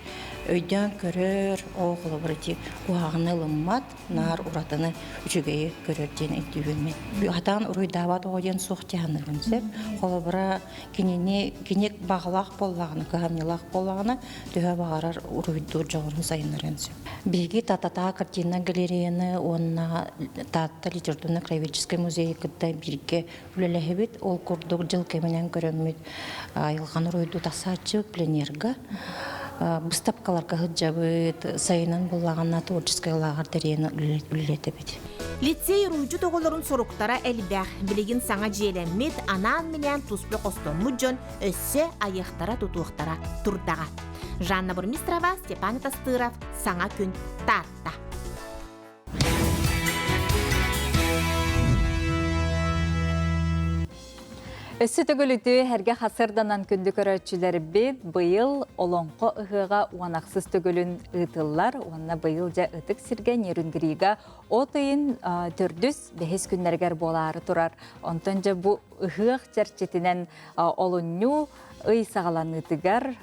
өйдөөн көрөр, ол холобур ити куһаҕаны ылыммат. наар уратыны үчүгэйи көрөр диэн өйдүүбүн мин. Хатаан уруйдаабат оҕо диэн суох дьаһанырым сөп. Холобура, кинини кини баҕалаах буоллаҕына, кыһамньылаах буоллаҕына, төһө баҕарар уруйдуур дьоҕурун сайыннарыан сөп. Биһиги Тататаа картина галереяны уонна Таатта литературно-краеведческай музейы кытта бииргэ үлэлэһэбит. Ол курдук дьыл кэминэн көрөммүт айылҕаны уруйдуу тахсааччы пленерга быыстапкаларга сылдьабыт, сайынын буллаҕына творческай лааҕыр тэрийэн үлэлэтэбит. Лицей уруйдьут оҕолорун соруктара элбэх. Билигин саҥа дьиэлэммит, анаан-минээн туспа хостоммут дьон өссө айыахтара-тутуохтара турдаҕа. Жанна Бурмистрова, Степан Тастыров, Саҥа күн, Таатта. Өссө төгүл үтүө эргэ хасырданан күндү көрөөччүлэрбит быйыл Олоҥхо ыһыаҕа уон ахсыс төгүлүн ыытыллар уонна быйыл дьэ ытык сиргэ Нерюнгрига от ыйын төрдүс бэһис күннэригэр буолаары турар. Онтон дьэ бу ыһыах чэрчитинэн олунньу ый саҕаланыытыгар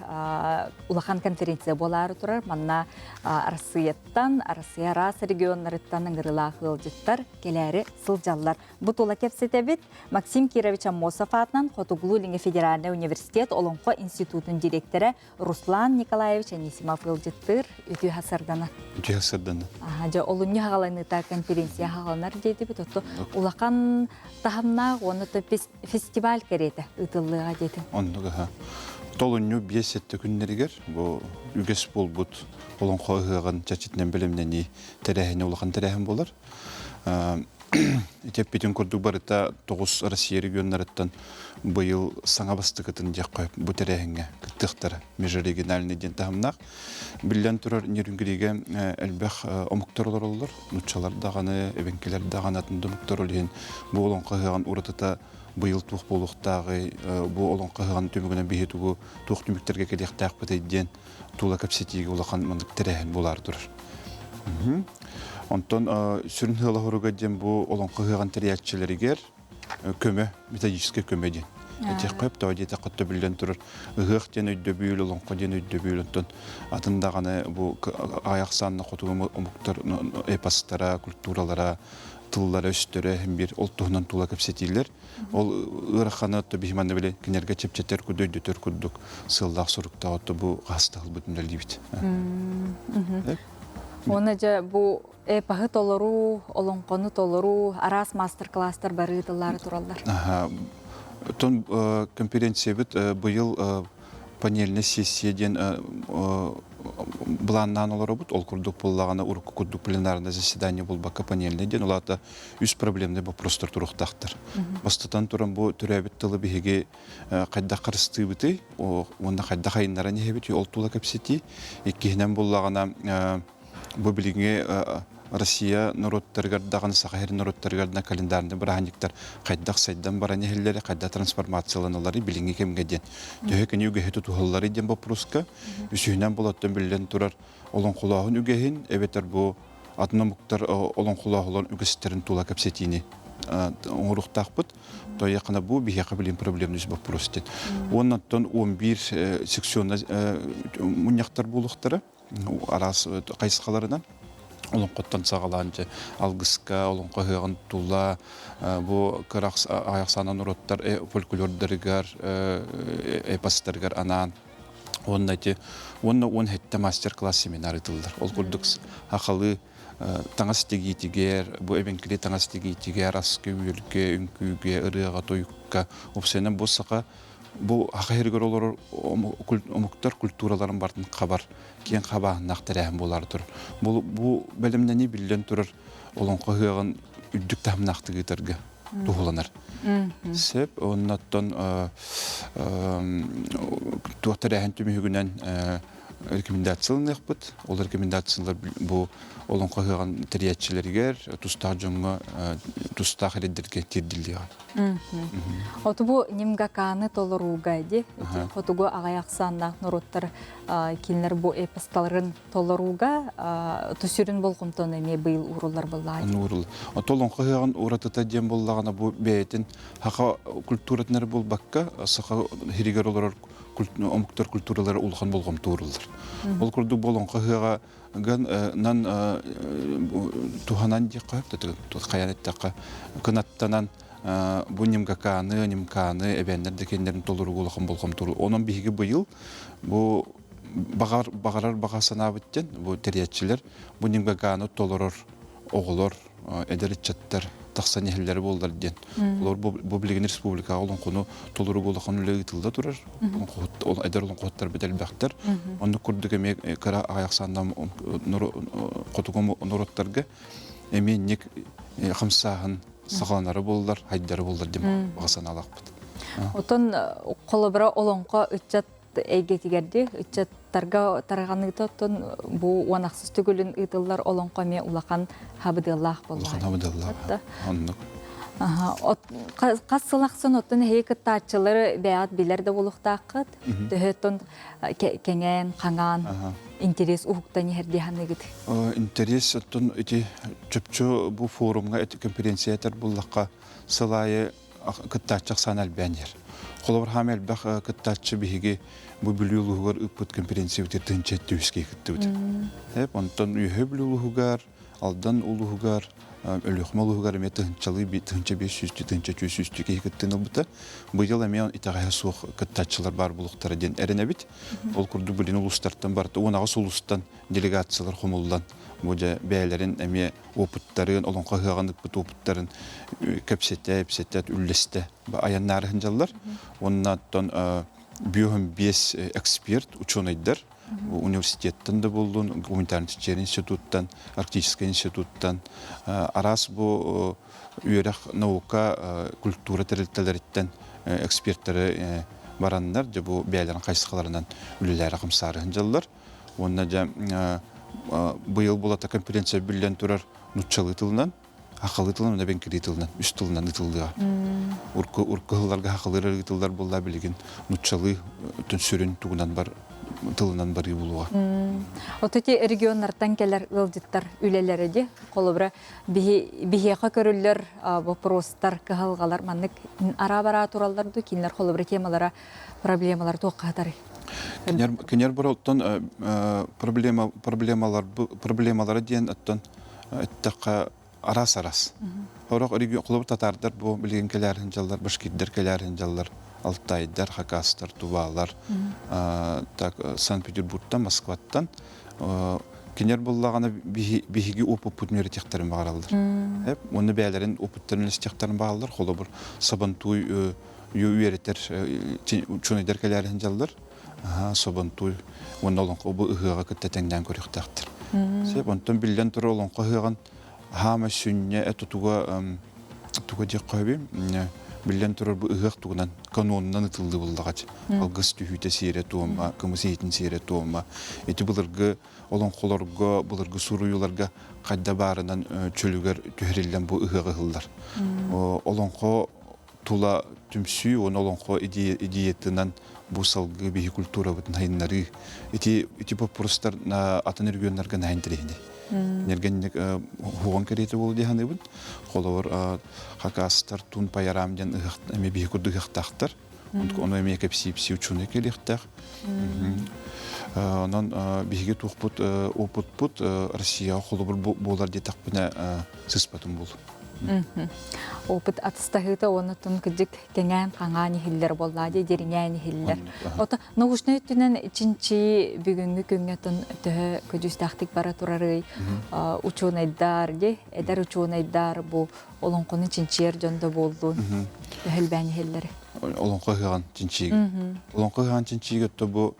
улахан конференция буолаары турар. Манна Арассыыйаттан, Арассыыйа араас регионнарыттан ыҥырыылаах ыалдьыттар кэлээри сылдьаллар. Бу тула кэпсэтэбит Максим Кирович Аммосов аатынан Хотугулуу-Илиҥҥи федеральнай университет Олоҥхо институтун директора Руслан Николаевич Анисимов ыалдьыттыыр. Үтүө сардана. Үтүө сардана. Дьэ, олунньу хаҕаланыыта конференция хаҕаланар диэтибит. Отто улахан таһымнаах уонна фестиваль кэриэтэ ыытыллыаҕа диэтин. Оннук аха. Толунньу 5-7 күннэригэр бу үгэс буолбут олоҥхо ыһыаҕын чэрчитинэн бэлэмнэнии тэрээһинэ улахан тэрээһин буолар. Ити эппитин курдук барыта тоҕус Россия регионнарыттан быйыл саҥа бастакытын диэххэ бу тэрээһиҥҥэ кыттыахтара межрегиональный диэн таһымнаах. Биллэн турар, Нерюнгригэ элбэх омуктар олороллор. Нуччалар даҕаны, эбэҥкилэр даҕаны атын да омуктар ол иһин бу олоҥхо ыһыаҕын уратыта быйыл туох буолуохтааҕый, бу олоҥхо ыһыаҕын түмүгүнэн биһи тугу туох түмүктэргэ кэлиэхтээхпитий диэн тула кэпсэтиигэ улахан маннык тэрээһин буолаары турар. Онтон сүрүн ыала диэн бу олоҥхо ыһыаҕын тэрийээччилэригэр көмө, методическай көмө диэн. Этиэххэ сөп, тоҕо диэтэххэ төбүллэн турар ыһыах диэн өйдөбүл, олоҥхо диэн өйдөбүл, онтон атын даҕаны бу аҕыйах ахсааннаах хотугу омуктар эпостара, культуралара, тыллара-өстөрө иһин биир ол туһунан тула кэпсэтиилэр. Ол ыараханы отто биһи манна били кинилэргэ чэпчэтэр курдук, өйдөтөр курдук сыаллаах соруктаах отто бу хаастаһылбыт үлэлиибит. Уонна дьэ бу эпоһы толоруу, олоҥхону толоруу, араас маастар-класстар бары ыытыллаары тураллар. Оттон конференциябыт быйыл панельная сессия диэн былааннаан олоробут. Ол курдук буоллаҕына урукку курдук пленарное заседание буолбакка панельный диэн, ол аата үс проблемный вопростар туруохтаахтар. Бастатан туран бу төрөөбүт тылы биһиги хайдах харыстыыбытый, уонна хайдах айыннаран иһэбит, ол тула кэпсэтии. Иккиһинэн буоллаҕына бу билиҥҥи Россия норуоттарыгар даҕаны Саха сирин норуоттарыгар да календарный бырааһынньыктар хайдах сайдан баран иһэллэри, хайдах трансформацияланаллары билиҥҥи кэмҥэ диэн. Төһө кини үгэһи тутуһаллары диэн боппуруска. Үсүһүнэн болоттон биллэн турар олоҥхолооһун үгэһин эбэтэр бу атын омуктар олоҥхолооһулар үгэстэрин тула кэпсэтиини оҥоруохтаахпыт. Тояхына бу биһиэхэ билин проблемный вопрос диэн. Уонна оттон 11 секционный мунньахтар буолуохтара. Араас хайысхаларынан олоҥхоттон саҕалаан дьэ алгыска олоҥхо ыһыаҕын тула бу кыра аҕыйах норуоттар фольклордарыгар эпостарыгар анаан уонна ити уонна 17 мастер-класс семинар ыытыллар. Ол курдук сахалыы таҥас тигиитигэр, бу эбэҥкилии таҥас тигиитигэр, аска-үөлгэ, үҥкүүгэ, ырыаҕа, тойукка, уопсайынан бу саха бу саха сиригэр олорор омуктар культураларын бартын хабар киэҥ хабааһыннаах тэрээһин буолаары турар. Бу, бу бэлэмнэнии биллэн турар олоҥхо ыһыаҕын үрдүк таһымнаахтык ыытарга туһуланар. Сөп, оннуттан туох тэрээһин түмүгүнэн рекомендацияланыахпыт. Ол рекомендациялар бу олоҥхо ыһыаҕын тэрийээччилэригэр, тустаах дьоҥҥо, тустаах эрэйдэргэ тиэрдиллиэҕэ. Оту бу Нимгаканы толорууга ди хотугу аҕай ахсааннаах норуоттар кинилэр бу эпосталарын толорууга сүрүн болҕомтону эмиэ быйыл ууруллар буоллаҕа. Ууруллар. Олоҥхо ыһыаҕын уратыта диэн буоллаҕына бу бэйэтин саха культуратын эрэ буолбакка саха сиригэр олорор омуктар культуралара улахан болҕомто ууруллар. Ол курдук бу олоҥхо ыһыаҕа нан туһанан диэххэ хайан эттэххэ кынаттанан бу нимкаканы, нимканы эбээннэр да кинилэрин толоругу улахан болҕомто Онон биһиги быйыл бу баҕар баҕарар баҕа санаабыт диэн бу тэрийээччилэр бу нимкаканы толорор оҕолор эдэр ыччаттар тахсан иһэллэрэ буоллар диэн. Олор бу билигин республикаҕа олоҥхону толору улахан үлэ ыытылла турар. Эдэр олоҥхоһуттар бит элбэхтэр. Оннук курдук эмиэ кыра аҕыйах сааннаах хотугу норуоттарга эмиэ инник хамсааһын саҕаланара буоллар, хайдара буоллар диэн баҕа санаалаахпыт. Отон холобура олоҥхо ыччат эйгэтигэр дии ыччаттарга тарҕаныыта оттон бу уон ахсыс төгүлүн ыытыллар олоҥхо эмиэ улахан хабыдыаллаах буолла. Улахан хабыдыаллаах. Оннук. Хас сыл ахсын оттон эһиги кыттааччылары бэйэҕит билэр да буолуохтааххыт. Төһөттөн кэҥээн, хаҥаан интерес уһуктан иһэр дии саныыгыт? Интерес оттон ити чопчу бу форумҥа конференция этэр буллахха сыл аайы кыттааччы ахсаана элбээн иһэр. Холобур, хаам элбэх кыттааччы биһиги бу Бүлүү улууһугар ыыппыт конференциябытыгар 1700 киһи кыттыбыт. Онтон Үөһээ Бүлүү улууһугар, Алдан улууһугар, Өлүөхүмэ улууһугар эмиэ тыһыынчалыы 1500 1400 киһи кыттыыны ылбыта. Быйыл эмиэ итэҕэһэ суох кыттааччылар баар буолуохтара диэн эрэнэбит. Ол курдук билин улуустартан барыта 18 улуустан делегациялар хомуллан бу дьэ бэйэлэрин эмиэ опыттарын, олоҥхо ыһыаҕын ыппыт опыттарын кэпсэтэ, ипсэтэ, үллэстэ айаннаары сылдьаллар. Уонна оттон бүөһүн биэс эксперт, учуонайдар университеттан да буоллун, гуманитарный институттан, арктическай институттан араас бу үөрэх, наука, культура тэрилтэлэриттэн эксперттары бараннар, дьэ бу бэйэлэрин хайысхаларынан үлэлээри хамсаары сылдьаллар. Уонна дьэ быйыл булата конференция биллэн турар нуччалыы тылынан, хахалыы тылынан уонна бэҥкилии тылынан үс тылынан ыытыллыаҕа. Урку урку сылларга хахалыыр ыытыллар буолла билигин нуччалыы сүрүн тугунан бар тылынан барыы булуоҕа. От ити регионнартан кэлэр ыалдьыттар үлэлэрэ ди холобура биһиэхэ көрүллэр вопростар кыһалҕалар маннык араа-бараа тураллар ду кинилэр холобура темалара проблемалар туохха хатарый? Кинер бороттон проблема проблемалар проблемалара диэн оттон эттэххэ араас-араас. Хорох холобур татаардар бу билигин кэлээрин дьаллар, башкирдар кэлээрин дьаллар, алтайдар, хакастар, тувалар, так Санкт-Петербургтан, Москваттан кинер буллаҕына биһиги опыппытын үөрэтиэхтэрин баҕараллар. Уонна бэйэлэрин опыттарын үлэстиэхтэрин баҕараллар. Холобур, Сабантуй үөрэтэр учуонайдар кэлээрин дьаллар. Собонтуй уонна олоҥхо бу ыһыаҕы кытта тэҥнээн көрүөхтээхтэр. Сөп, онтон биллэн турар олоҥхо ыһыаҕын хаама сүнньэ тутуга туга диэххэ сөбүй? Биллэн турар бу ыһыах тугунан канонунан ытыллыы буоллаҕа. Алгыс түһүүтэ сиэрэ туома, кымыс иһитин сиэрэ туома. Ити былыргы олоҥхолорго, былыргы суруйууларга хайда баарынан чөлүгэр түһэриллэн бу ыһыах ыһыллар. Олоҥхо тула түмсүү уонна олоҥхо идеятынан бу салгыы биһи культурабытын хайыннарыы ити ити боппуруостар атын регионнарга наһаа интэриэһинэй. Нергенник хуган кэриэтэ буолу дии саныыбын. Холобур хакастар тун паярам диэн эмиэ биһи курдук ыһыахтаахтар. Ону эмиэ кэпсиипси учуонай кэлиэхтээх. Онон биһиги туохпут опытпут Россияҕа холобур буолар диэтэхпинэ сыспатым буолуо. Опыт атыстаһыыта уонна тун кыдьык кэҥээн хаҥаан иһиллэр буоллаа дии дириҥээн иһиллэр. Ото научнай өттүнэн чинчии бүгүҥҥү күҥҥэ тун төһө көдьүүстээхтик бара турарый учуонайдар ди эдэр учуонайдар бу олоҥхону чинчийэр дьон да буоллун төһө элбээн иһэллэр. Олоҥхо ыһыаҕын чинчиигэ. Олоҥхо ыһыаҕын чинчиигэ то бу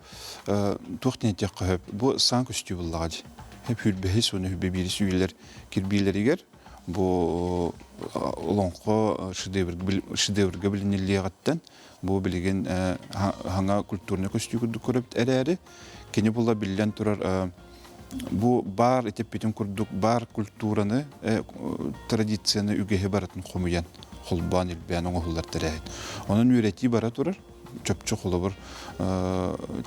туох диэн этиэххэ сөп бу саҥа көстүү буоллаҕа дии. Хүрбэһис уонна хүрбэ биирис үйэлэр кирбиилэригэр бу олоҥхо шедевргэ билиниллиэҕиттэн бу билигин хаҥа культурнай көстүү курдук көрөбүт эрээри кини була биллэн турар бу баар этиппитин курдук баар культураны традицияны үгэһи барытын хомуйан холбоон илбээн оҥоһуллар тэрээһин онон үөрэтии бара турар чопчу холобур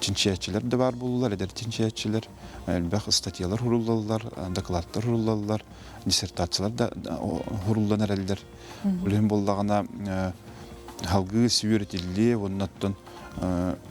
чинчийээччилэр да баар буоллулар, эдэр чинчийээччилэр, элбэх ыстатыйалар суруллаллар, докладтар суруллаллар, диссертациялар да суруллан эрэллэр. Ол иһин буоллаҕына салгыы үөрэтиллиэ уонна оттон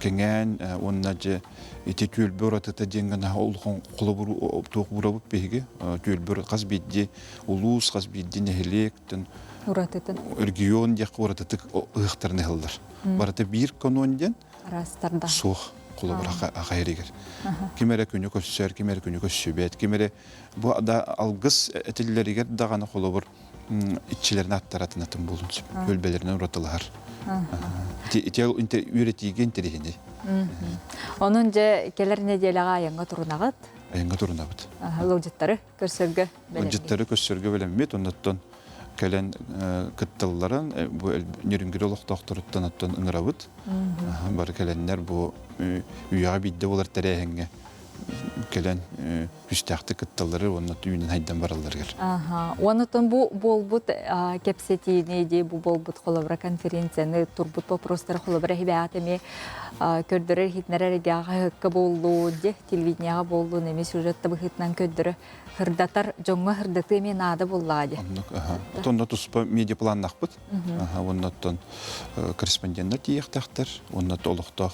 кэҥээн уонна дьэ ити түөлбэ уратыта диэн гына улахан холобур туох буурабыт биһиги түөлбэ хас биирдии улуус хас биирдии нэһилиэктэн уратытын регион диэххэ уратытык ыһыахтарын ыһаллар барыта биир канон диэн араастарда суох холобур ахайригер ким эрэ күнү көрсөр ким эрэ күнү көрсүбэт ким эрэ бу да алгыс этиллэригэр даҕаны холобур иччилэрин аттаратын атын буолун сөп өлбөлөрүнэн уратылаһар ити үөрэтиигэ интэриэһинэй онон дьэ кэлэр нэдиэлэҕэ айаҥҥа турунаҕыт айаҥҥа турунабыт ыалдьыттары көрсөргө ыалдьыттары көрсөргө бэлэммит оннуттан кэлэн кытталларын бу Нерюнгри олохтоохторуттан оттон ыҥырабыт. Бары кэлэннэр бу үйэҕэ биирдэ буолар тэрээһиҥҥэ кэлэн күүстээхтик кытталлары уонна үүнэн хайдан баралларыгар. Аха. Онотон бу буолбут кэпсэтиини дии бу буолбут холобура конференцияны турбут вопростары холобура хибэҕэ эмиэ көрдөрөр иһитинэрэр эгэҕэ хаһыакка буоллун дии телевидениеҕа буоллун эмиэ сюжетта быһыытынан көрдөрө хырдатар дьоҥҥо хырдатыы эмиэ наада буоллаҕа дии. Оннук аха. Отонно туспа медиапланнахпыт. Аха, уоннаттан корреспонденттар тиийиэхтээхтэр, уонна олохтоох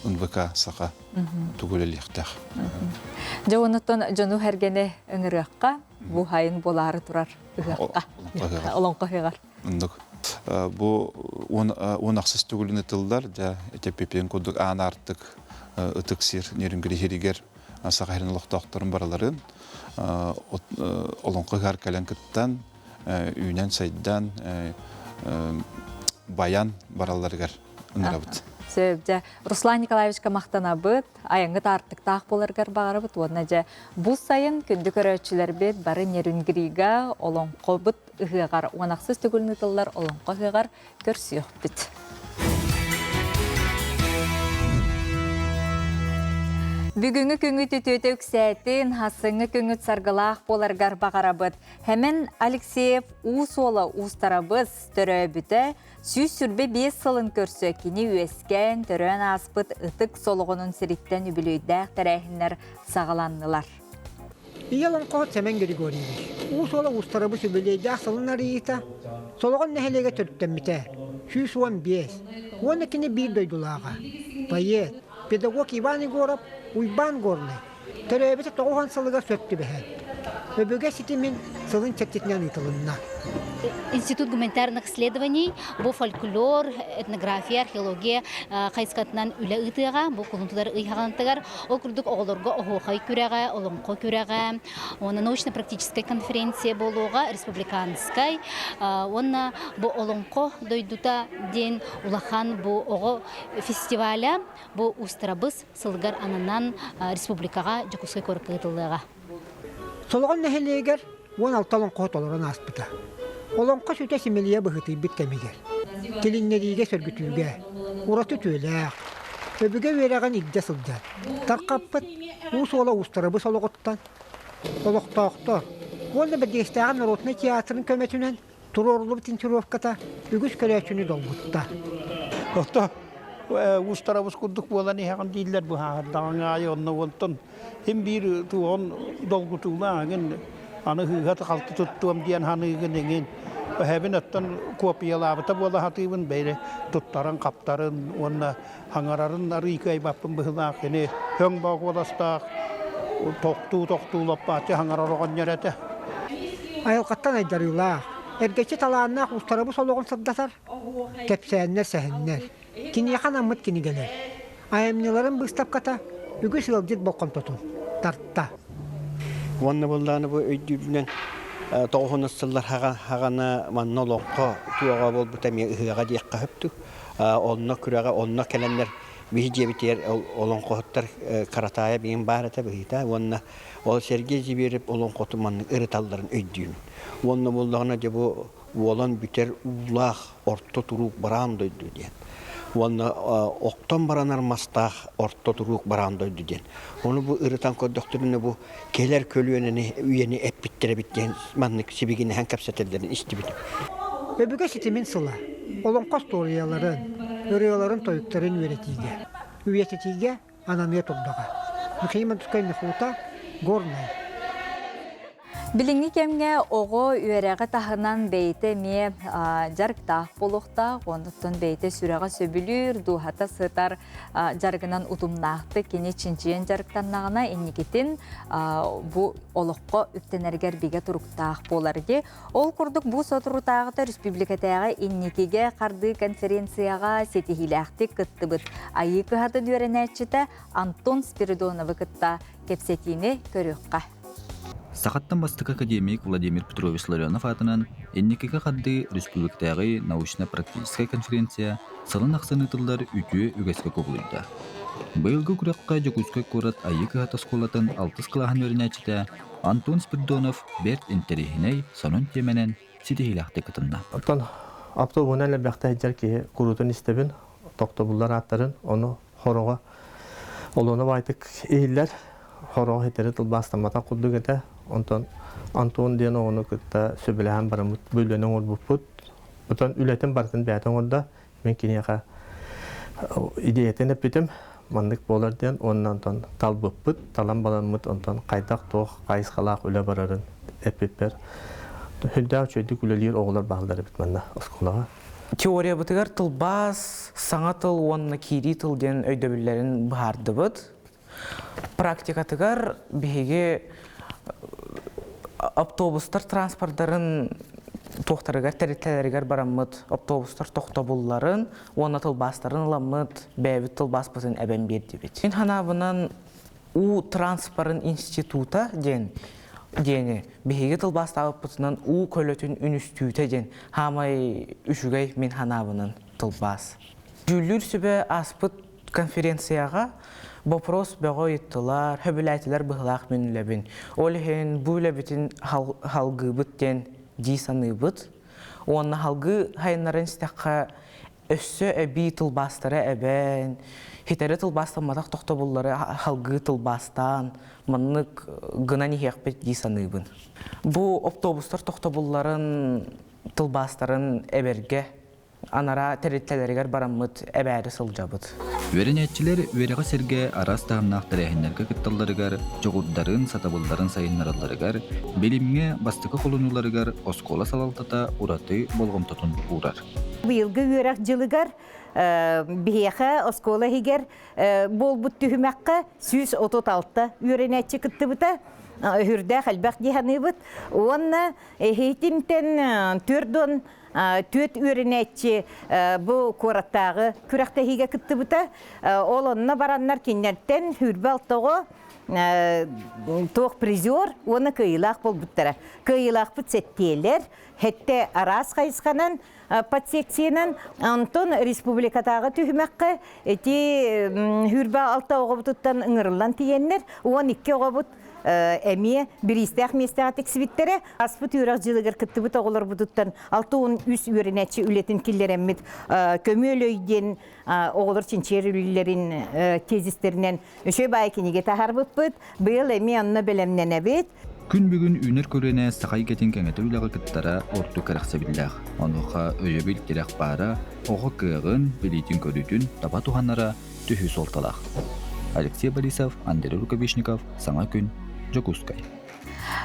НВК Саха тугу үлэлиэхтээх. Дьэ онуттан дьону сэргэни ыҥырыахха, бу хайын буолаары турар ыһыахха. Олоҥхо ыһыаҕар. Оннук. Бу уон ахсыс төгүлүн ытыллар, дьэ итеппипиэн курдук аан аартык ытык сир Нерюнгри сиригэр Саха сирин олохтоохторун барыларын олоҥхо ыһыаҕар кэлэн кыттан, үүнэн-сайдан, баян баралларыгар ыҥырабыт. Сөп, дьэ, Руслан Николаевичка махтанабыт, айаҥҥыт аартыктаах буоларгар баҕарабыт уонна дьэ бу сайын күндү көрөөччүлэрбит бары Нерюнгрига олоҥхобут ыһыаҕар уон ахсыс төгүл ыытыллар олоҥхо ыһыаҕар көрсүөхпүт. Бүгүҥҥү күҥҥүт үтүөтэ үксээтин, хасыҥҥы күҥҥүт саргылаах буоларгар баҕарабыт. Хэмэн Алексеев уу суола уустарабыс төрөөбүтэ 125 сылын көрсө кини үөскээн, төрөөн ааспыт ытык солоҕонун сириттэн үбүлүөйдээх тэрээһиннэр саҕаланнылар. Ийэ олоҥхоһут Сэмэн Григорьевич уу суола уустарабыс үбүлүөйдээх сылын арыйыыта Солоҕон нэһилиэгэ төрүттэммитэ 115 уонна кини биир дойдулааҕа поэт, педагог Иван Егоров Уйбаан Горнай Төрөөбүтэ 90 сылыгар сөп түбэһэн, өбүгэ ситимин сылын чэрчитинэн ыытылынна. Институт гуманитарных исследований бу фольклор, этнография, археология хайысхатынан үлэ ыытыаҕа, бу кулун тутар ый хаҕанатыгар. Ол курдук оҕолорго оһуохай күрэҕэ, олоҥхо күрэҕэ, уонна научно-практическай конференция буолуоҕа, республиканскай, уонна бу олоҥхо дойдута диэн улахан бу оҕо фестиваля бу Устарабыс сылыгар ананан республикаҕа Дьокуускай куоракка ыытыллыаҕа. Солоҕон нэһилиэгэр 16 олоҥхоһу толорон ааспыта. Олоҥхо сүтэ симэлийэ быһыытыйбыт кэмигэр, тилиннэриигэ сөргүтүүгэ ураты үтүөлээх, өбүгэ үөрэҕин илдьэ сылдьар, тархаппыт уу суола уустарабыс олоҕуттан олохтоохтор уонна Бэрдигэстээҕи народнай театрын көмөтүнэн туруоруллубут интировката үгүс көрөөччүнү долгутта. Ото уустарабыс курдук буолан иһэҕин дииллэр быһаардаҕыҥ аайы онно онтон им биир туоҕун долгутуулааҕын аны ыһыыһа халты туттуом диэн ханыыгын эҥин эһэбин оттон копиялаабыта буола сатыыбын бэйре туттарын хаптарын уонна хаҥарарын арыый кыайбаппын быһыылаах кини хөҥ боокуоластаах тохтуу тохтуу лоппааччы хаҥарар оҕонньор этэ. Айылҕаттан айдарыылаах, эргэччи талааннаах уустарабыс олоҕун сырдатар кэпсээннэр, сэһэннэр, киниэхэ анаммыт кинигэлэр, айымньыларын быыстапката үгүс ыалдьыт болҕомтотун тарта. Уонна буоллаҕына бу өйдүүрбүнэн тоҕуһунус сыллар хаҕана манна олоҥхо туоҕа буолбута эмиэ ыһыаҕа диэххэ сөптүк. Онно күрэҕэ онно кэлэннэр биһи дьиэбитигэр олоҥхоһуттар Каратаайа биин баар этэ быһыыта уонна ол Сергей Зибирев олоҥхотун маннык ырыталларын өйдүүбүн. Уонна буоллаҕына дьэ бу уолан бүтэр уулаах орто туруук бараан дойду диэн. Уонна охтон баранар мастаах орто туруук бараан дойду диэн. Ону бу ырытан көрдөхтөрүнэ бу кэлэр көлүөнэни үйэни эппиттэр эбит диэн маннык сибигинэһэн кэпсэтэллэрин истибитим. Өбүгэ ситимин сыла олоҥхо остуоруйаларын, ырыаларын, тойуктарын үөрэтиигэ, үйэтитиигэ ананыа турдаҕа. Михаил Мандускай Михута, Горнай. Билиҥҥи кэмҥэ оҕо үөрэҕи таһынан бэйэтэ эмиэ дьарыктаах буолуохтаах, оннуттан бэйэтэ сүрэҕэ сөбүлүүр, дууһата сытар дьарыгынан утумнаахтык кини чинчийэн дьарыктаннаҕына инникитин бу олоххо үктэнэригэр бигэ туруктаах буолар дии. Ол курдук бу соторутааҕыта республикатааҕы инникигэ хардыы конференцияҕа ситиһиилээхтик кыттыбыт Айыы кыһатын үөрэнээччитэ Антон Спиридоновы кытта кэпсэтиини көрүөххэ. Сахаттан бастакы академик Владимир Петрович Ларионов аатынан инникигэ хардыы республикатааҕы научно-практическай конференция сылын ахсын ыытыллар үтүө үгэскэ кубулуйда. Быйылгы күрэххэ Дьокуускай куорат Айыы кыһата оскуолатын алтыс кылааһын үөрэнээччитэ Антон Спиридонов бэрт интэриэһинэй, сонун тиэмэнэн ситиһиилээхтик кытынна. Оттон автобуһунан элбэхтэ сылдьар киһи куруутун истэбин, тохтобуллар ааттарын, ону хороҕо. Олуона баайтык иһиллэр, хороҕо хитэри тылбаастамматах курдук этэ. Онтон Антон диэн оҕону кытта сөбүлэһэн бараммыт бу үлэни оҥорбуппут. Оттон үлэтин барытын бэйэтэ оҥордо. Мин киниэхэ идеятын эппитим, маннык буолар диэн уонна онтон талбыппыт, талан баламмыт, онтон хайдах-туох хайысхалаах үлэ барарын эппиппэр сүрдээх үчүгэйдик үлэлиир оҕолор бааллар эбит манна оскуолаҕа. Теориябытыгар тылбаас, саҥа тыл уонна киирии тыл диэн өйдөбүллэрин быһаардыбыт. Практикатыгар биһиги автобустар транспордарын туохтарыгар тэрилтэлэригэр бараммыт автобустар тохтобулларын уонна тылбаастарын ыламмыт бэйэбит тылбааспытын эбэн биэрдибит. Мин санаабынан уу транспорын института диэн диэни биһиги тылбаастаабыппытынан уу көлөтүн үнүстүүтэ диэн хаамай үчүгэй мин санаабынан тылбаас. Дьүүллүүр сүбэ ааспыт конференцияҕа вопрос бөҕө ыйыттылар, сөбүлээтилэр быһылаах мин үлэбин. Ол иһин бу үлэбитин халгыыбыт диэн дии саныыбыт. Уонна халгыы хайыннарын истэххэ өссө эбии тылбаастара эбэн, хитэри тылбаастамматах тохтобуллары халгыы тылбаастаан, маннык гынан иһиэхпит дии саныыбын. Бу автобустар тохтобулларын тылбаастарын эбэргэ анараа тэрилтэлэригэр бараммыт эбээри сылдьабыт. Үөрэнээччилэр үөрэҕи сэргэ араас таһымнаах тэрээһиннэргэ кытталларыгар, дьоҕурдарын, сатабылларын сайыннаралларыгар, билимҥэ бастакы холонууларыгар оскуола салалтата ураты болҕомтотун уурар. Быйылгы үөрэх дьылыгар биһиэхэ оскуола иһигэр буолбут түһүмэххэ 136 үөрэнээччи кыттыбыта. Өһүрдээх элбэх дии саныыбыт. Уонна эһиитинтэн 4 түөрт үөрэнээччи бу куораттааҕы күрэхтэһиигэ кыттыбыта. Ол онно бараннар кинилэртэн 26 оҕо туох призер уонна кыайыылаах буолбуттара. Кыайыылаахпыт сэттиэлэр, сэттэ араас хайысханан подсекциянан, онтон республикатааҕы түһүмэххэ ити 26 оҕобутуттан ыҥырыллан тиийэннэр 12 оҕобут эмиэ бириистээх миэстэҕэ тиксибиттэрэ. Аспыт үөрэх дьылыгар кыттыбыт оҕолорбутуттан 63 үөрэнээччи үлэтин киллэрэммит көмүөл өй диэн оҕолор чинчийэр үлэлэрин тезистэринэн үчүгэй баай кинигэ таһаарбыппыт. Быйыл эмиэ онно бэлэмнэнэбит. Күн бүгүн үүнэр көлүөнэ саха эйгэтин кэҥэтэр үлэҕэ кыттара ордук кэрэхсэбиллээх. Онуоха өйөбүл тирэх баара, оҕо кыаҕын, билиитин-көрүүтүн таба туһанара төһүү суолталаах. Алексей Борисов, Андрей Рукавишников, Саҥа күн, Дьокуускай.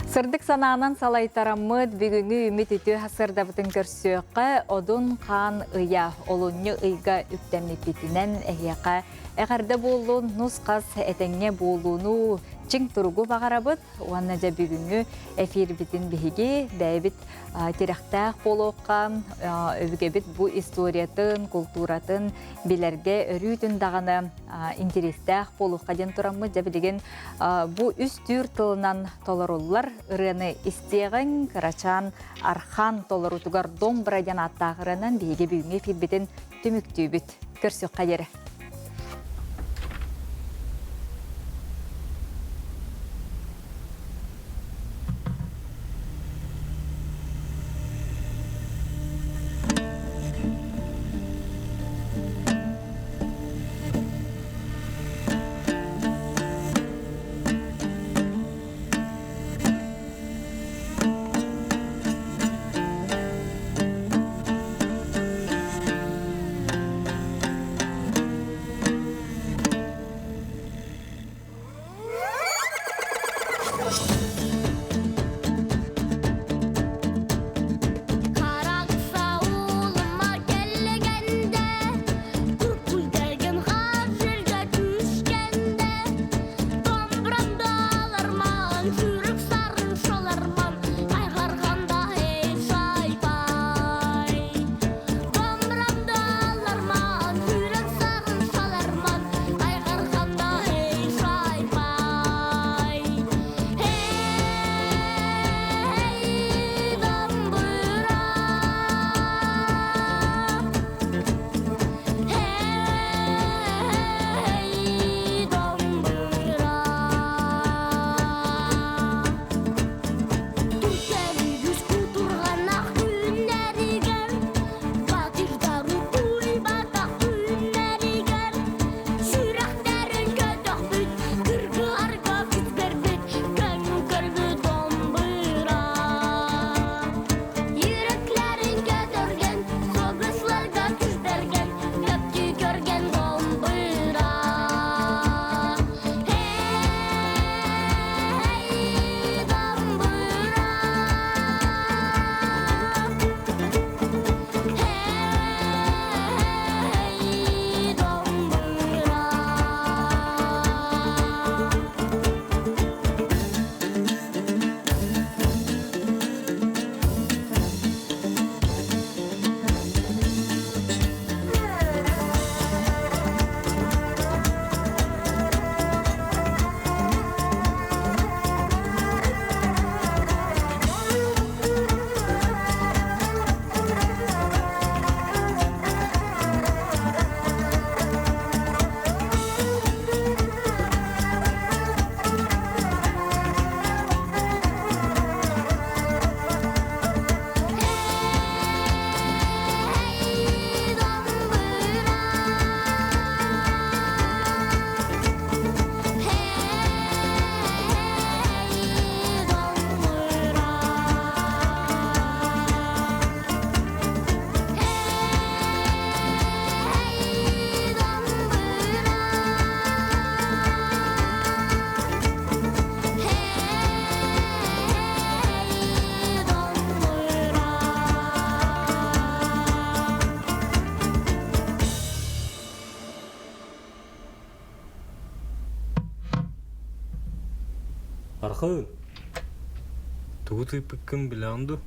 Сырдык санаанан салайтараммыт бүгүҥҥү үмүт үтүө сырдабытын көрсүөххэ Одун хаан ыйа олунньу ыйга үктэммиппитинэн эһиэхэ эҕэрдэ буоллун, нус-хас этэҥҥэ буолууну чиҥ туругу баҕарабыт уонна дьэ бүгүҥҥү эфирбитин биһиги бэйэбит тирэхтээх буолуохха, өбүгэбит бу историятын, култууратын билэргэ өрүүтүн даҕаны интэриэстээх буолуохха диэн тураммыт дьэ билигин бу үс түүр тылынан толоруллар ырыаны истиэҕиҥ кырачаан Архан толоруутугар Домбра диэн ааттаах ырыанан биһиги бүгүҥҥү эфирбитин түмүктүүбүт. Көрсүөххэ диэри. Архыын, тугу тыыппыккын билэҕин дуу?